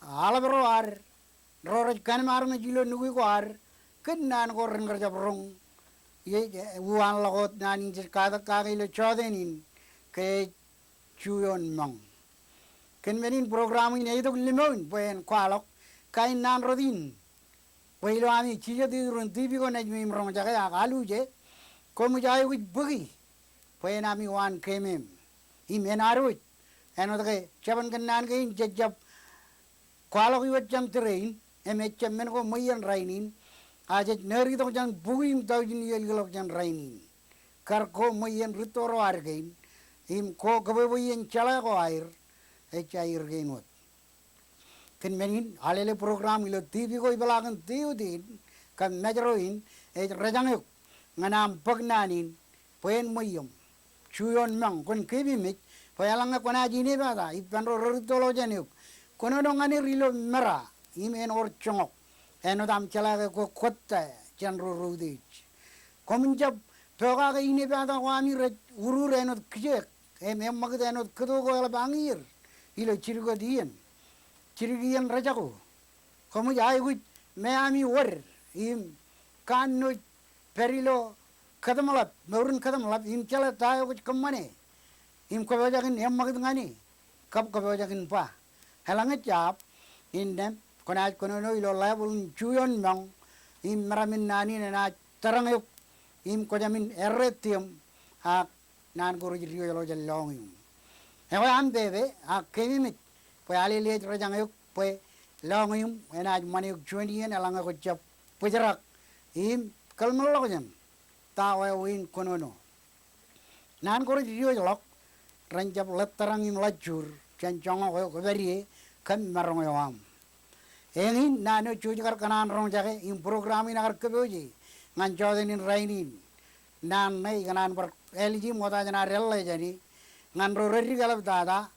aḷap ro ad, ro rej kanem armej ilo nukwi ko ad, kōn naan ko ren kar jab roñ. Ie, e, uwaanḷọk wōt naan in jej katak kake ilo jọteen in, ke ej ju ioon moñ. Kōn men in program in ej itok limōin bwe en kwaḷọk kain naan rot in. Bwe ilo ami jijet iturin TV ko naaj me im roñjake ak aluje, koṃij aikuj bōki bwe en ami waan keemem. Im en ad wōj, āinwōt ke jabōn kōnnaan kein jej jab kwaḷọk iwōj jān tōre in, im ejjab men ko ṃweien rainin, a jej nōr itok jān bukwi im taujin iiō likḷọk jān rainin. Kar ko ṃweien rūtto ro ad kein, im ko kōbwebwe iien jeḷā ko aer, ej aer kein wōt. Kōn men in, Alele program ilo TV ko ipeḷaakin tiutin, kab mājro in, ej rejañ eok ñan aṃ bōk naan in, bwe en ṃweieṃ. Ju ioon moñ, kwōn keememej, bwe eḷaññe kwōnaaj inepata ippān ro rerūttoḷọk jān eok, kōnono ñan er ilo mera, im en wōr joñak, āinwōt aṃ jeḷā ke kwō kōtto jān ro rūtej. Koṃwin jab pokake inepata ko ami rej urur āinwōt kijeek, im eṃṃakūt āinwōt kōto ko eḷap añier ilo jidik wōt iien, jidik iien rejako. Koṃij aikuj me ami wōd im kanooj pād ilo kōtōmḷap, mour in kōtōmḷap, im jeḷā ta eo kwōj kōṃṃane im kwōpojak in eṃṃakūt ñan e, kab kwōpojak in ba. Eḷaññe jab, innām kwōnaaj kōnono ilo level in ju ioon moñ, im meram in naan in enaaj tōrañ eok, im kwō jāmin errā tiōṃ, ak naan ko rej diwōjḷọk jān lọñiuṃ. Ekwe aṃ pepe, ak keememej, bwe Alele ej rejañ eok, bwe lọñiuṃ enaaj ṃan eok juon iien eḷaññe kwō jab bōjrak, im kōḷmānḷọkjeṇ ta wāween kōnono. Naan ko rej diwōjḷọk, ren jab ḷōttōrañ im ḷajjuur jān joñak eo kwō pād ie kab maroñ eo aṃ. Eñin naan eo jej kar kōṇaan roñjake im program in ekar kōpooje ñan jọteen in rainin. Naan ṇe ikōṇaan bar āliji ṃokta jān ad eḷḷā jāne ñan ro reddik eḷaptata,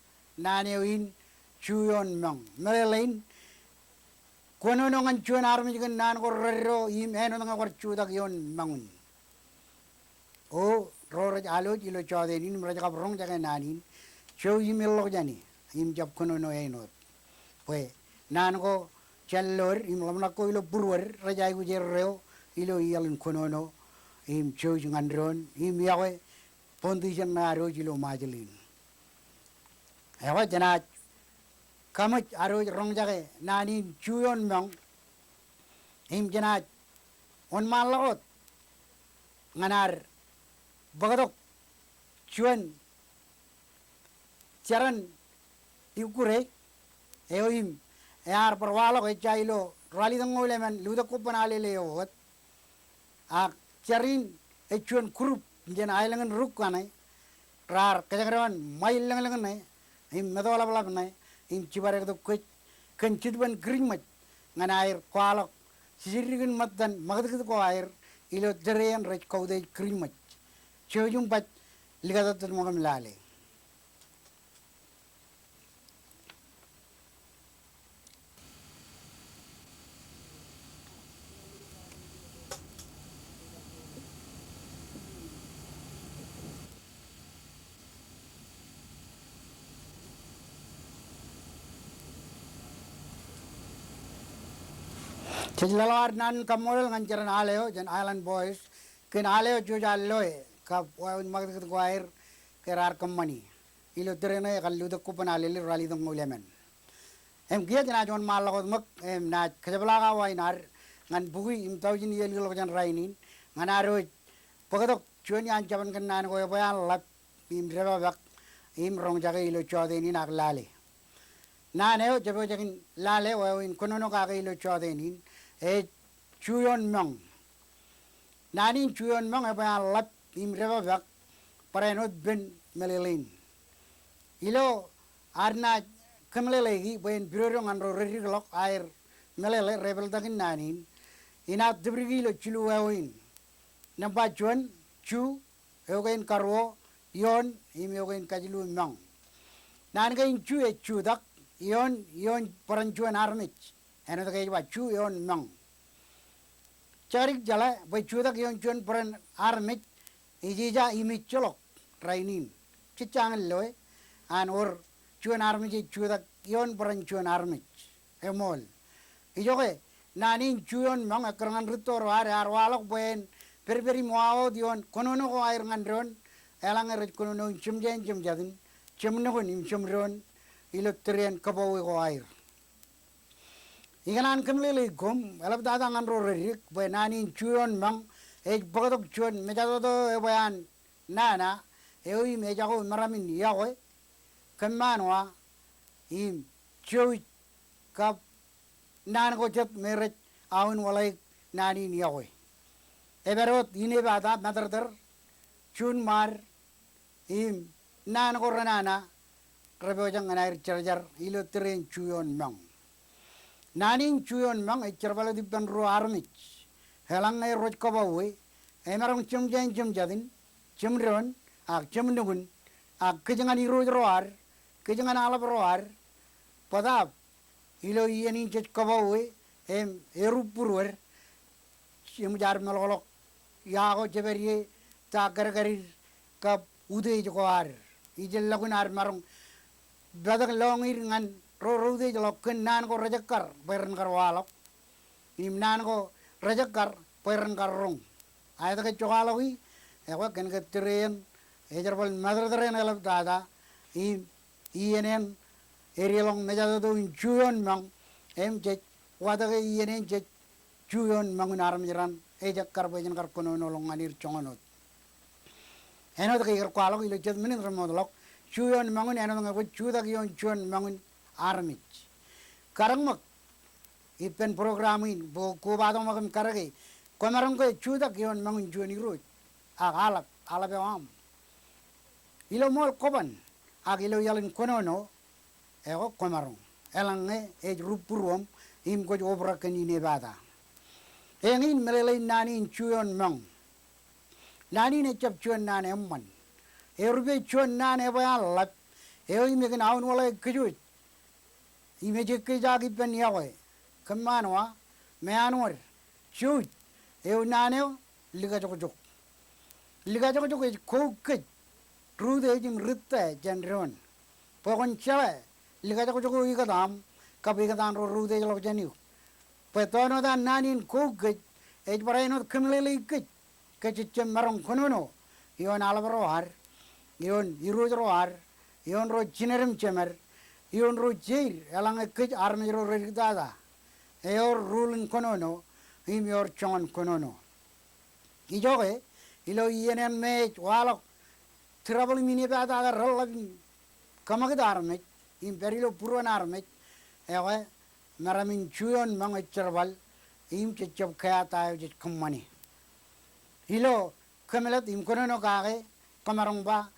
naan eo in ju ioon moñ. Meḷeḷein, kōnono ñan juon armej kōn naan ko reddo im āinwōt ñe kwōj jutak ioon moñin. O, ro rej alwōj ilo jọteen in im rej kab roñjake naan in, jouj im ilọk jāne, im jab kōnono āinwōt. Bwe naan ko jān loer im ḷōmṇak ko ilo būruod rej aikuj erreo ilo iaḷ in kōnono, im jouj ñan doon, im iọkwe foundation ṇe ad wōj ilo Ṃajeḷ in. Ekwe jenaaj kaṃōj ad wōj roñjake naan in ju ioon moñ, im jenaaj wōnṃaanḷọk wōt ñan ad bōktok juon jeran ikkure eo im ear bar waḷọk ejja ilo ralitōñoul emān Lutōk Kobban Alele eo wōt. Ak jar in ej juon group jān aelōñ in Ruk kaṇe raar kōjekdọọn ṃail lōñlōñ ṇe im meto ḷapḷap ṇe im jibadektok kōj kōn jetōb in Kirijṃōj ñan aer kwaḷọk jidik in ṃōttan ṃakūtkūt ko aer ilo tōre in rej kautiej Kirijṃōj. Jouj im baj likatōttōt ṃōk im lale. Jej laḷ ad naan in kaṃṃoolol ñan jeran al eo jān Island Boys kōn al eo jej al loe kab wāween ṃakūtkūt ko aer ke raar kōṃṃani ilo tōre ṇe ekar Lutōk Kobban Alele ralitōñoul emān. Im kiiō jenaaj wōnṃaanḷọk wōt ṃōk im naaj kōjepḷaak awa in ad ñan bukwi im taujin iiō likḷọk jān rainin ñan ad wōj bōktok juon iaan jabōn kōnnaan ko ebwe an ḷap im depakpak im roñjake ilo jọteen in ak lale. Naan eo jepojak in lale wāween kōnono kake ilo jọteen in ej ju ioon moñ. Naan in ju ioon moñ ebwe an ḷap im depakpak barāinwōt ippān meḷeḷein. Ilo ad naaj kōmeḷeḷeiki bwe en pidodo ñan ro redikḷọk aer meḷeḷe rej pāltak in naan in, inaaj tōprak ilo jilu wāween. Nōṃba juon, ju, eo kein karuo, ioon, im eo kein kajilu moñ. Naan kein ju ej jutak, ioon, ioon bōran juon armej. Āinwōt ke ej ba ju ioon moñ. Jekdik jeḷā bwe jutak ioon juon bōran armej ejja im ejjeḷọk rainin. Jejjañin loe an wōr juon armej ej jutak ioon bōran juon armej. Eṃool. Ijoke naan in ju ioon moñ ekkar ñan rūtto ro ad ear waḷọk bwe en pedped im wāwōt ioon kōnono ko aer ñan doon eḷaññe rej kōnono in jemjein jemjatin, jemnukun im jemdoon ilo tōre in kōbọwe ko aer. Ikōṇaan kōmeḷeḷeik koṃ eḷaptata ñan ro reddik bwe naan in ju ioon moñ ej bōktok juon mejatoto ebwe an nana eo im ejako meram in iọkwe, kōmmaanwa im jouj kab naan ko jet me rej aoinwōḷaik naan in iọkwe. Epād wōt inepata, matōrtōr, juunṃaad, im naan ko renana repojak ñan aer jarjar ilo tōre in ju ioon moñ. Naan in ju ioon moñ ej jerbal wōt ippān ruo armej. Eḷaññe rej kōbọwe, emaroñ jemjein jemjatin, jemdoon, ak jemnukun, ak kōj ñan irooj ro ad, kōj ñan aḷap ro ad, bōtaab ilo iien in jej kōbọwe im erubburuod, eṃōj ad meḷọkḷọk iọkwe, jepād ie ta kadkadid kab utiej ko ad. Ijellọkin ad maroñ bōktok lọñiid ñan ro reutiejḷọk kōn naan ko rejekkar bwe ren kar waḷọk im naan ko rejekkar bwe ren kar roñ. Aet ke jokwaḷọki, ekwe kōn ke tōre in ejerbal matōrtōr in eḷaptata im iien in edeḷọñ mejatoto in ju ioon moñ im jej watōke iien in jej ju ioon moñ in armej raṇ ejekkar bwe jen kar kōnono ḷọk ñan er joñan wōt. Āinwōt ke ikar kwaḷọk ilo jet men in remootḷọk, ju ioon moñ in āinwōt ñe kwōj jutak ioon juon moñ in armej. Kadōñ ṃōk ippān program in bwe kobatok ṃōk im kadke, kwōmaroñ ke jutak ioon moñ in juon irooj ak aḷap, aḷap eo aṃ. Ilo ṃool kobban ak ilo iaḷ in kōnono, ekwe kwōmaroñ, eḷaññe ej rubburuoṃ im kwōj obrak kōn inepata. Eñin meḷeḷein naan in ju ioon moñ. Naan in ejjab juon naan eṃṃan. Erupe juon naan ebwe an ḷap eo im ekōn aoinwōḷaik kōj wōj im ej ekkejak ippān iọkwe. Kōmmaanwa, meanwōd, jouj, eo naan eo likajokjok. Likajokjok ej kouk kōj ri-utiej im ri-tata jān doon bwe kwōn jeḷā likajokjok eo ikōtaan kab ikōtaan ro reutiejḷọk jān eok. Bwe tōn wōt an naan in kouk kōj ej barāinwōt kōmeḷeḷeik kōj ke jej jab maroñ kōnono ioon aḷap ro ad, ioon irooj ro ad, ioon ro jined im jemed, ioon ro jeid eḷaññe kōj armej ro rediktata. Eor rule in kōnono im eor joñan kōnono. Ijoke, ilo iien in me ej waḷọk trouble im inepata ke reḷḷap im kōṃakūt armej im pād ilo būruon armej, ekwe meram in ju ioon moñ ej jerbal, im jej jab kea ta eo jej kōṃṃane. Ilo kōmmeḷeḷe im kōnono kake, kōmaroñ ba,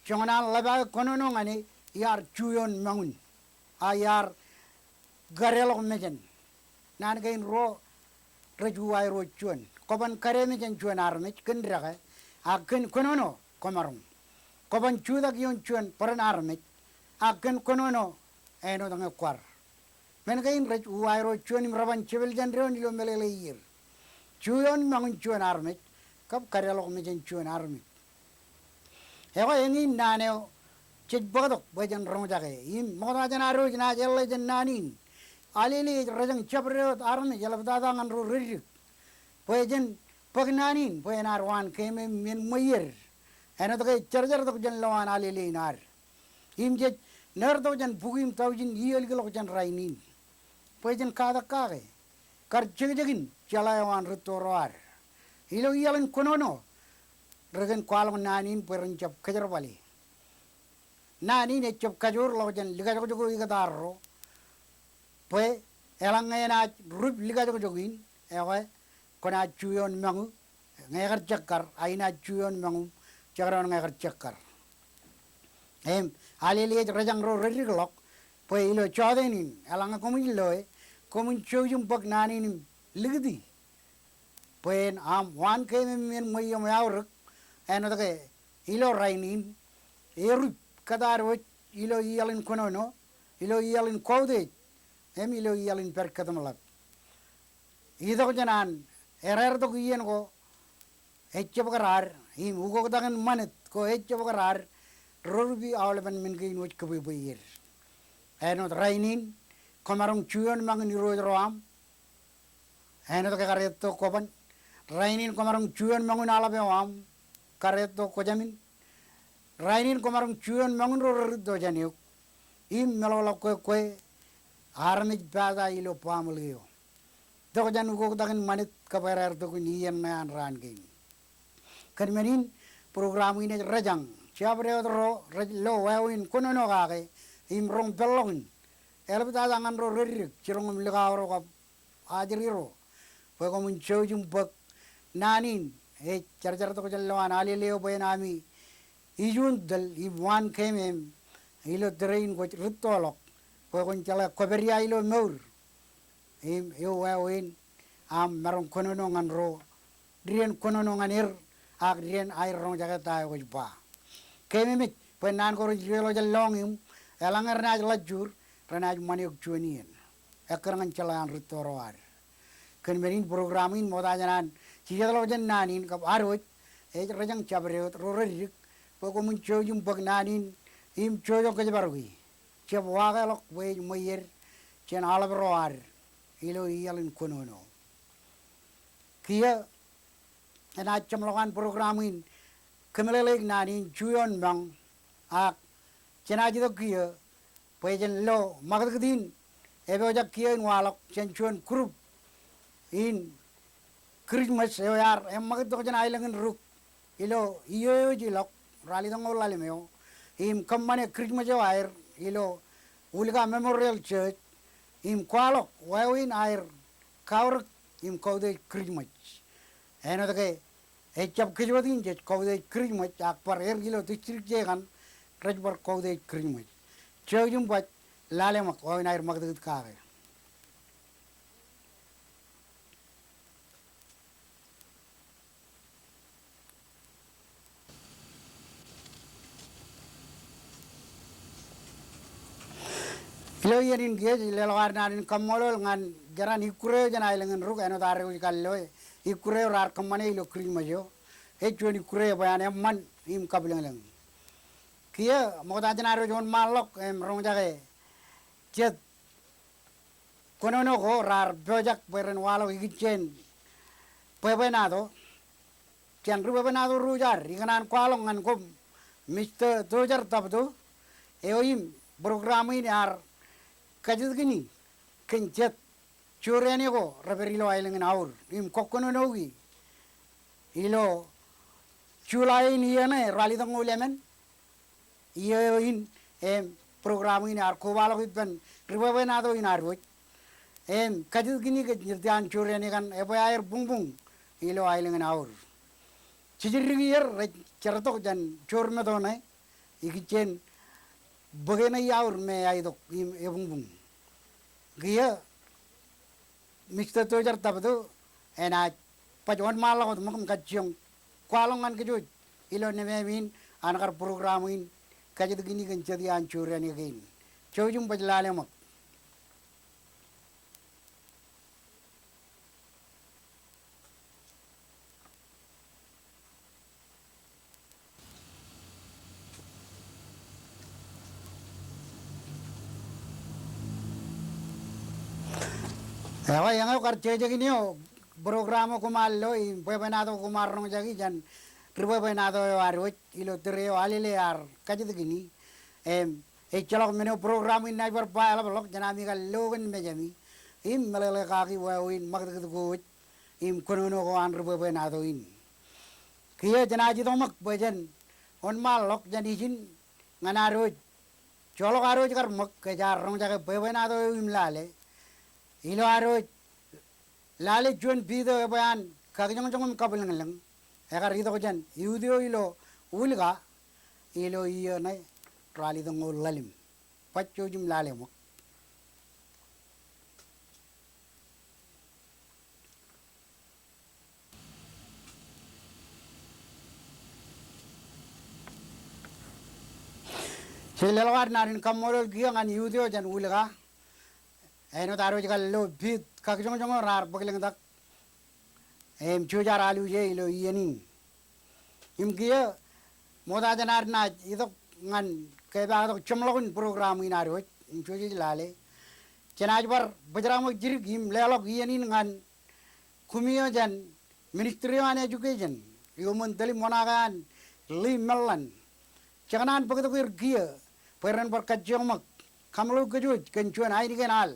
joñan an ḷap aō kōnono ñan e, iar ju ioon moñin, a iar kadeḷọk mejān. Naan kein ruo rej uwaerro juon. Kwōban kade mejān juon armej kōn dekā, ak kōn kōnono, kōmaroñ. Kwōban jutak ioon juon bōran armej, ak kōn kōnono, āinwōt ñe kwaar. Men kein rej uwaerro juon im reban jepel jān doon ilo meḷeḷe ier. Ju ioon moñin juon armej, kab kadeḷọk mejān juon armej. Ekwe eñin naan eo jej bōktok bwe jen roñjake. Im ṃokta jān ad wōj naaj eḷḷe jān naan in. Alele ej rejañ jabdewōt armej eḷaptata ñan ro reddik bwe jen bōk naan in bwe enaaj waan keemem im en ṃweied. Āinwōt ke ej jarjar tok jān lowaan alele in ad. Im jej nertok jān bukwi im taujin iiō likḷọk jān rainin. Bwe jen katak kake. Kar jekjekin jeḷā eo an rūtto ro ad. Ilo iaḷ in kōnono, rekōn kwaḷọk naan in bwe ren jab kōjerbale. Naan in ej jab kajoor ḷọk jān likajokjok eo ikōtaarro. Bwe eḷaññe enaaj rup likajokjok in, ekwe, kwōnaaj ju ioon moñū, ñe ekar jekkar, a inaaj ju ioon moñū, jekdọọn ñe ekar jekkar. Im, alele ej rejañ ro reddik ḷọk, bwe ilo jọteen in, eḷaññe koṃij loe, koṃwin jouj im bōk naan in im likūti. Bwe en aṃ waan keemem im en ṃweiōṃ eaorōk, āinwōt ke ilo rainin, erup kōtaad wōj ilo iaḷ in kōnono, ilo iaḷ in kautiej, im ilo iaḷ in pād kōtōmḷap. Itok jān an, ereertok iien ko, ejjab kōraad, im ukoktakin ṃanit ko ejjab kōraad, ro rupi aolepen men kein wōj kōbwebwe er. Āinwōt rainin, kōmaroñ ju ioon moñin irooj ro aṃ, āinwōt ke kar etto kwōban. Rainin kōmaroñ ju ioon moñin aḷap eo aṃ, kar etto kwōjamin. Rainin kōmaroñ ju ioon moñin ro rerūtto jān eok. Im meḷọkḷọk ke kwe armej pata ilo baaṃle eo. Tok jān ukoktakin ṃanit kab ereertokin iien ñe an raan kein. Kōn men in, program in ej rejañ, jabdewōt ro rej lo wāween kōnono kake, im roñ peḷḷọkin. Eḷaptata ñan ro reddik, jiroñ im likao ro kab ajri ro. Bwe koṃwin jouj im bōk naan in, ej jarjar tok jān lowaan alele eo bwe en ami ijuun tōl im waan keemem ilo tōre in kwōj rūttoḷọk. Bwe kwōn jeḷā kwōpād ia ilo mour. Im eo wāween aṃ maroñ kōnono ñan ro diden kōnono ñan er, ak diden aer roñjake ta eo kwōj ba. Keememej, bwe naan ko rej diwōjḷọk jān lọñiṃ, eḷaññe renaaj ḷajjur, renaaj ṃan eok juon iien. Ekkar ñan jeḷā an rūtto ro ad. Kōn men in program in ṃokta jān an jijetḷọk jān naan in kab ad wōj, ej rejañ jabdewōt ro reddik, bwe koṃwin jouj im bōk naan in, im jojok kōjparoki. Jab wakeḷọk bwe ej ṃweied jān aḷap ro ad ilo iaḷ in kōnono. Kiiō enaaj jeṃḷọk an program in kōmeḷeḷeik naan in ju ioon moñ, ak jenaaj itok kiiō bwe jen lo ṃakūtkūt in epojak kiiō in waḷọk jān juon group in Christmas eo ear eṃṃakūt tok jān aelōñ in Ruk ilo iiō eo ej ilọk, ralitōñoul ḷalem eo, im kōṃṃane Christmas eo aer ilo Ulika Memorial Church, im kwaḷọk wāween aer kaorōk im kautiej Christmas. Āinwōt ke ejjab kōjwōt in jej kautiej Christmas, ak bar er ilo district eo kaṇ rej bar kautiej Christmas. Jouj im baj lale ṃōk wāween aer ṃakūtkūt kake. Ilo iien in kiiō jej leḷọk ad naan in kaṃṃoolol ñan jeran ikkure eo jān aelōñ in Ruk āinwōt ad wōj kar loe, ikkure eo raar kōṃṃane ilo Christmas eo. Ej juon ikkure eo bwe an eṃṃan im kaplōñlōñ. Kiiō ṃokta jān ad wōj wōnṃaanḷọk im roñjake jet kōnono ko raar pojak bwe ren waḷọk ikijjien bwebwenato. Jān ri bwebwenato ruj ad, ikōṇaan kwaḷọk ñan koṃ Mister Tojar Tapto, eo im program in ear kajjitōkini kōn jet jorrāān ko rej pād ilo aelōñ in Aur im kōkōnonoki ilo July in iiō ṇe ralitōñoul emān. Iiō eo in, im program in ear kobaḷọk ippān ri bwebwenato in ad wōj. Im kajjitōk in kōj jet iaan jor āne kaṇ ebwe aer buñbuñ ilo aelōñ in Aur. Jijidik er rej jertok jān joor meto ṇe ikijjien bōk eṇ ej Aur me āitok im ebuñbuñ. Kiiō Mister Tojar Tabto enaaj baj wōnṃaanḷọk wōt ṃōk im kajjioñ kwaḷọk ñan kōj wōj ilo nemāmein an kar program in kajjitōk in kōj jet iaan jor āne kein. Jouj im baj lale ṃōk. Ewi, eñeo kar jejekin eo program eo koṃ ar lo im bwebwenato koṃ ar roñjaki jān ri bwebwenato eo ad wōj ilo tōre eo Alele ear kajjitōk in. Im ejjeḷọk men eo program in enaaj bar ba eḷapḷọk jān ami kar lo kōn mejāmi im meḷeḷe kaki wāween ṃakūtkūt ko wōj im kōnono ko an ri bwebwenato in. Kiiō jenaaj itok ṃōk bwe jen wōnṃaanḷọk jān ijin ñan ad wōj. Joḷọk ad wōj kar ṃōk ke jaar roñjake bwebwenato eo im lale. Ilo ad wōj lale juon piit eo ebwe an kakijoñjoñ im kabwilōñlōñ. Ekar itok jān youth eo ilo Ulka ilo iiō ṇe ralitōñoul ḷalem. Baj jouj im lale ṃōk. Jej leḷọk ad naan in kaṃṃoolol kiiō ñan youth eo jān Ulka. Āinwōt ad wōj kar lo piit kakijoñjoñ eo raar bōklōñtak im jouj ad aluje ilo iien in. Im kiiō ṃokta jān ad naaj itok ñan kepaaktok jeṃḷọkin program in ad wōj im jouj jej lale, jenaaj bar bōjrak ṃōk jidik im leḷọk iien in ñan kumi eo jān Ministry eo an Education, iuṃwin tōl im oṇaake an Lee Mellan. Jekōṇaan bōktok er kiiō bwe ren bar kajjioñ ṃōk kaṃṃoolol kōj wōj kōn juon ainikien al.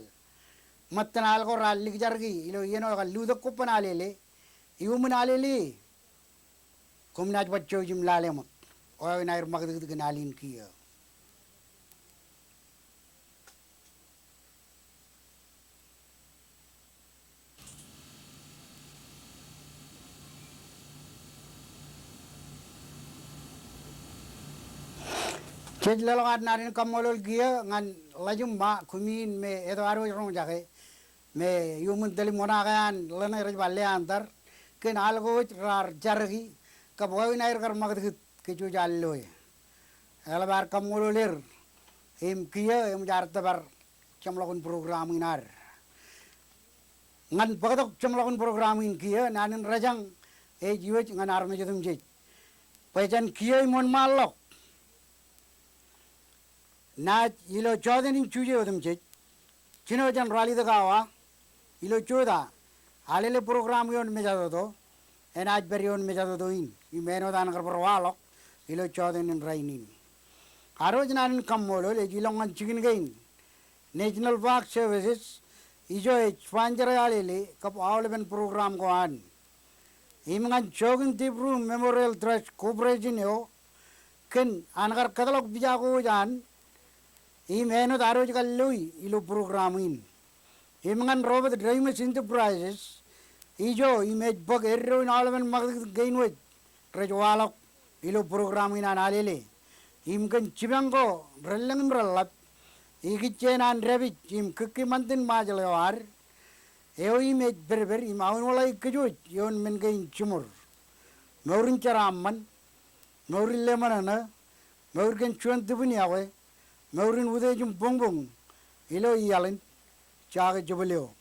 Ṃōttan al ko raar likjarki ilo iien eo ekar lutōk kobban Alele, iuṃwin Alele. Koṃ naaj baj jouj im lale ṃōk. Wāween aer ṃakūtkūt kōn al in kiiō. Jej leḷọk ad naan in kaṃṃoolol kiiō ñan Ḷajimba, kumi in me eto ad wōj roñjake, me iuṃwin tōl im oṇaake an ḷeṇe rej ba Leander, kōn al ko wōj raar jarki, kab wāween aer kar ṃakūtkūt kōj wōj al loe. Eḷap ad kaṃṃoolol er, im kiiō eṃōj ad tōpar jeṃḷọkin program in ad. Ñan bōktok jeṃḷọkin program in kiiō, naan in rōjañ ej iwōj ñan armej otemjej bwe jān kiiō im wōnṃaanḷọk naaj ilo jọteen in Juje otemjej, jino jān ralitōk awa, ilo jota, Alele program ioon mejatoto, enaaj pād ioon mejatoto in, im āinwōt an kar bar waḷọk ilo jọteen in rainin. Ad wōj naan in kaṃṃoolol ej ilọk ñan jikin kein, National Park Services, ijo ej sponsor e Alele kab aolepen program ko an. Im ñan Joachim deBrum Memorial Trust Corporation eo, kōn an kar kōtḷọk pija ko wōj an, im āinwōt ad wōj kar loi ilo program in. Im ñan Robert Reimers Enterprises, ijo im ej bōk eddo in aolepen ṃakūtkūt kein wōj rej waḷọk ilo program in an Alele. Im kōn jipañ ko relōñ im reḷap, ikijjien an dāpij im kōkki ṃantin Ṃajeḷ eo ad, eo im ej pedped im aunwōḷā kōj wōj ioon men kein jiṃor. Mour in jeraaṃṃan, mour in leṃōṇōṇō, mour kōn juon tipen iọkwe, mour in utiej im boñboñ ilo iaḷ in, jaake jebōl eo.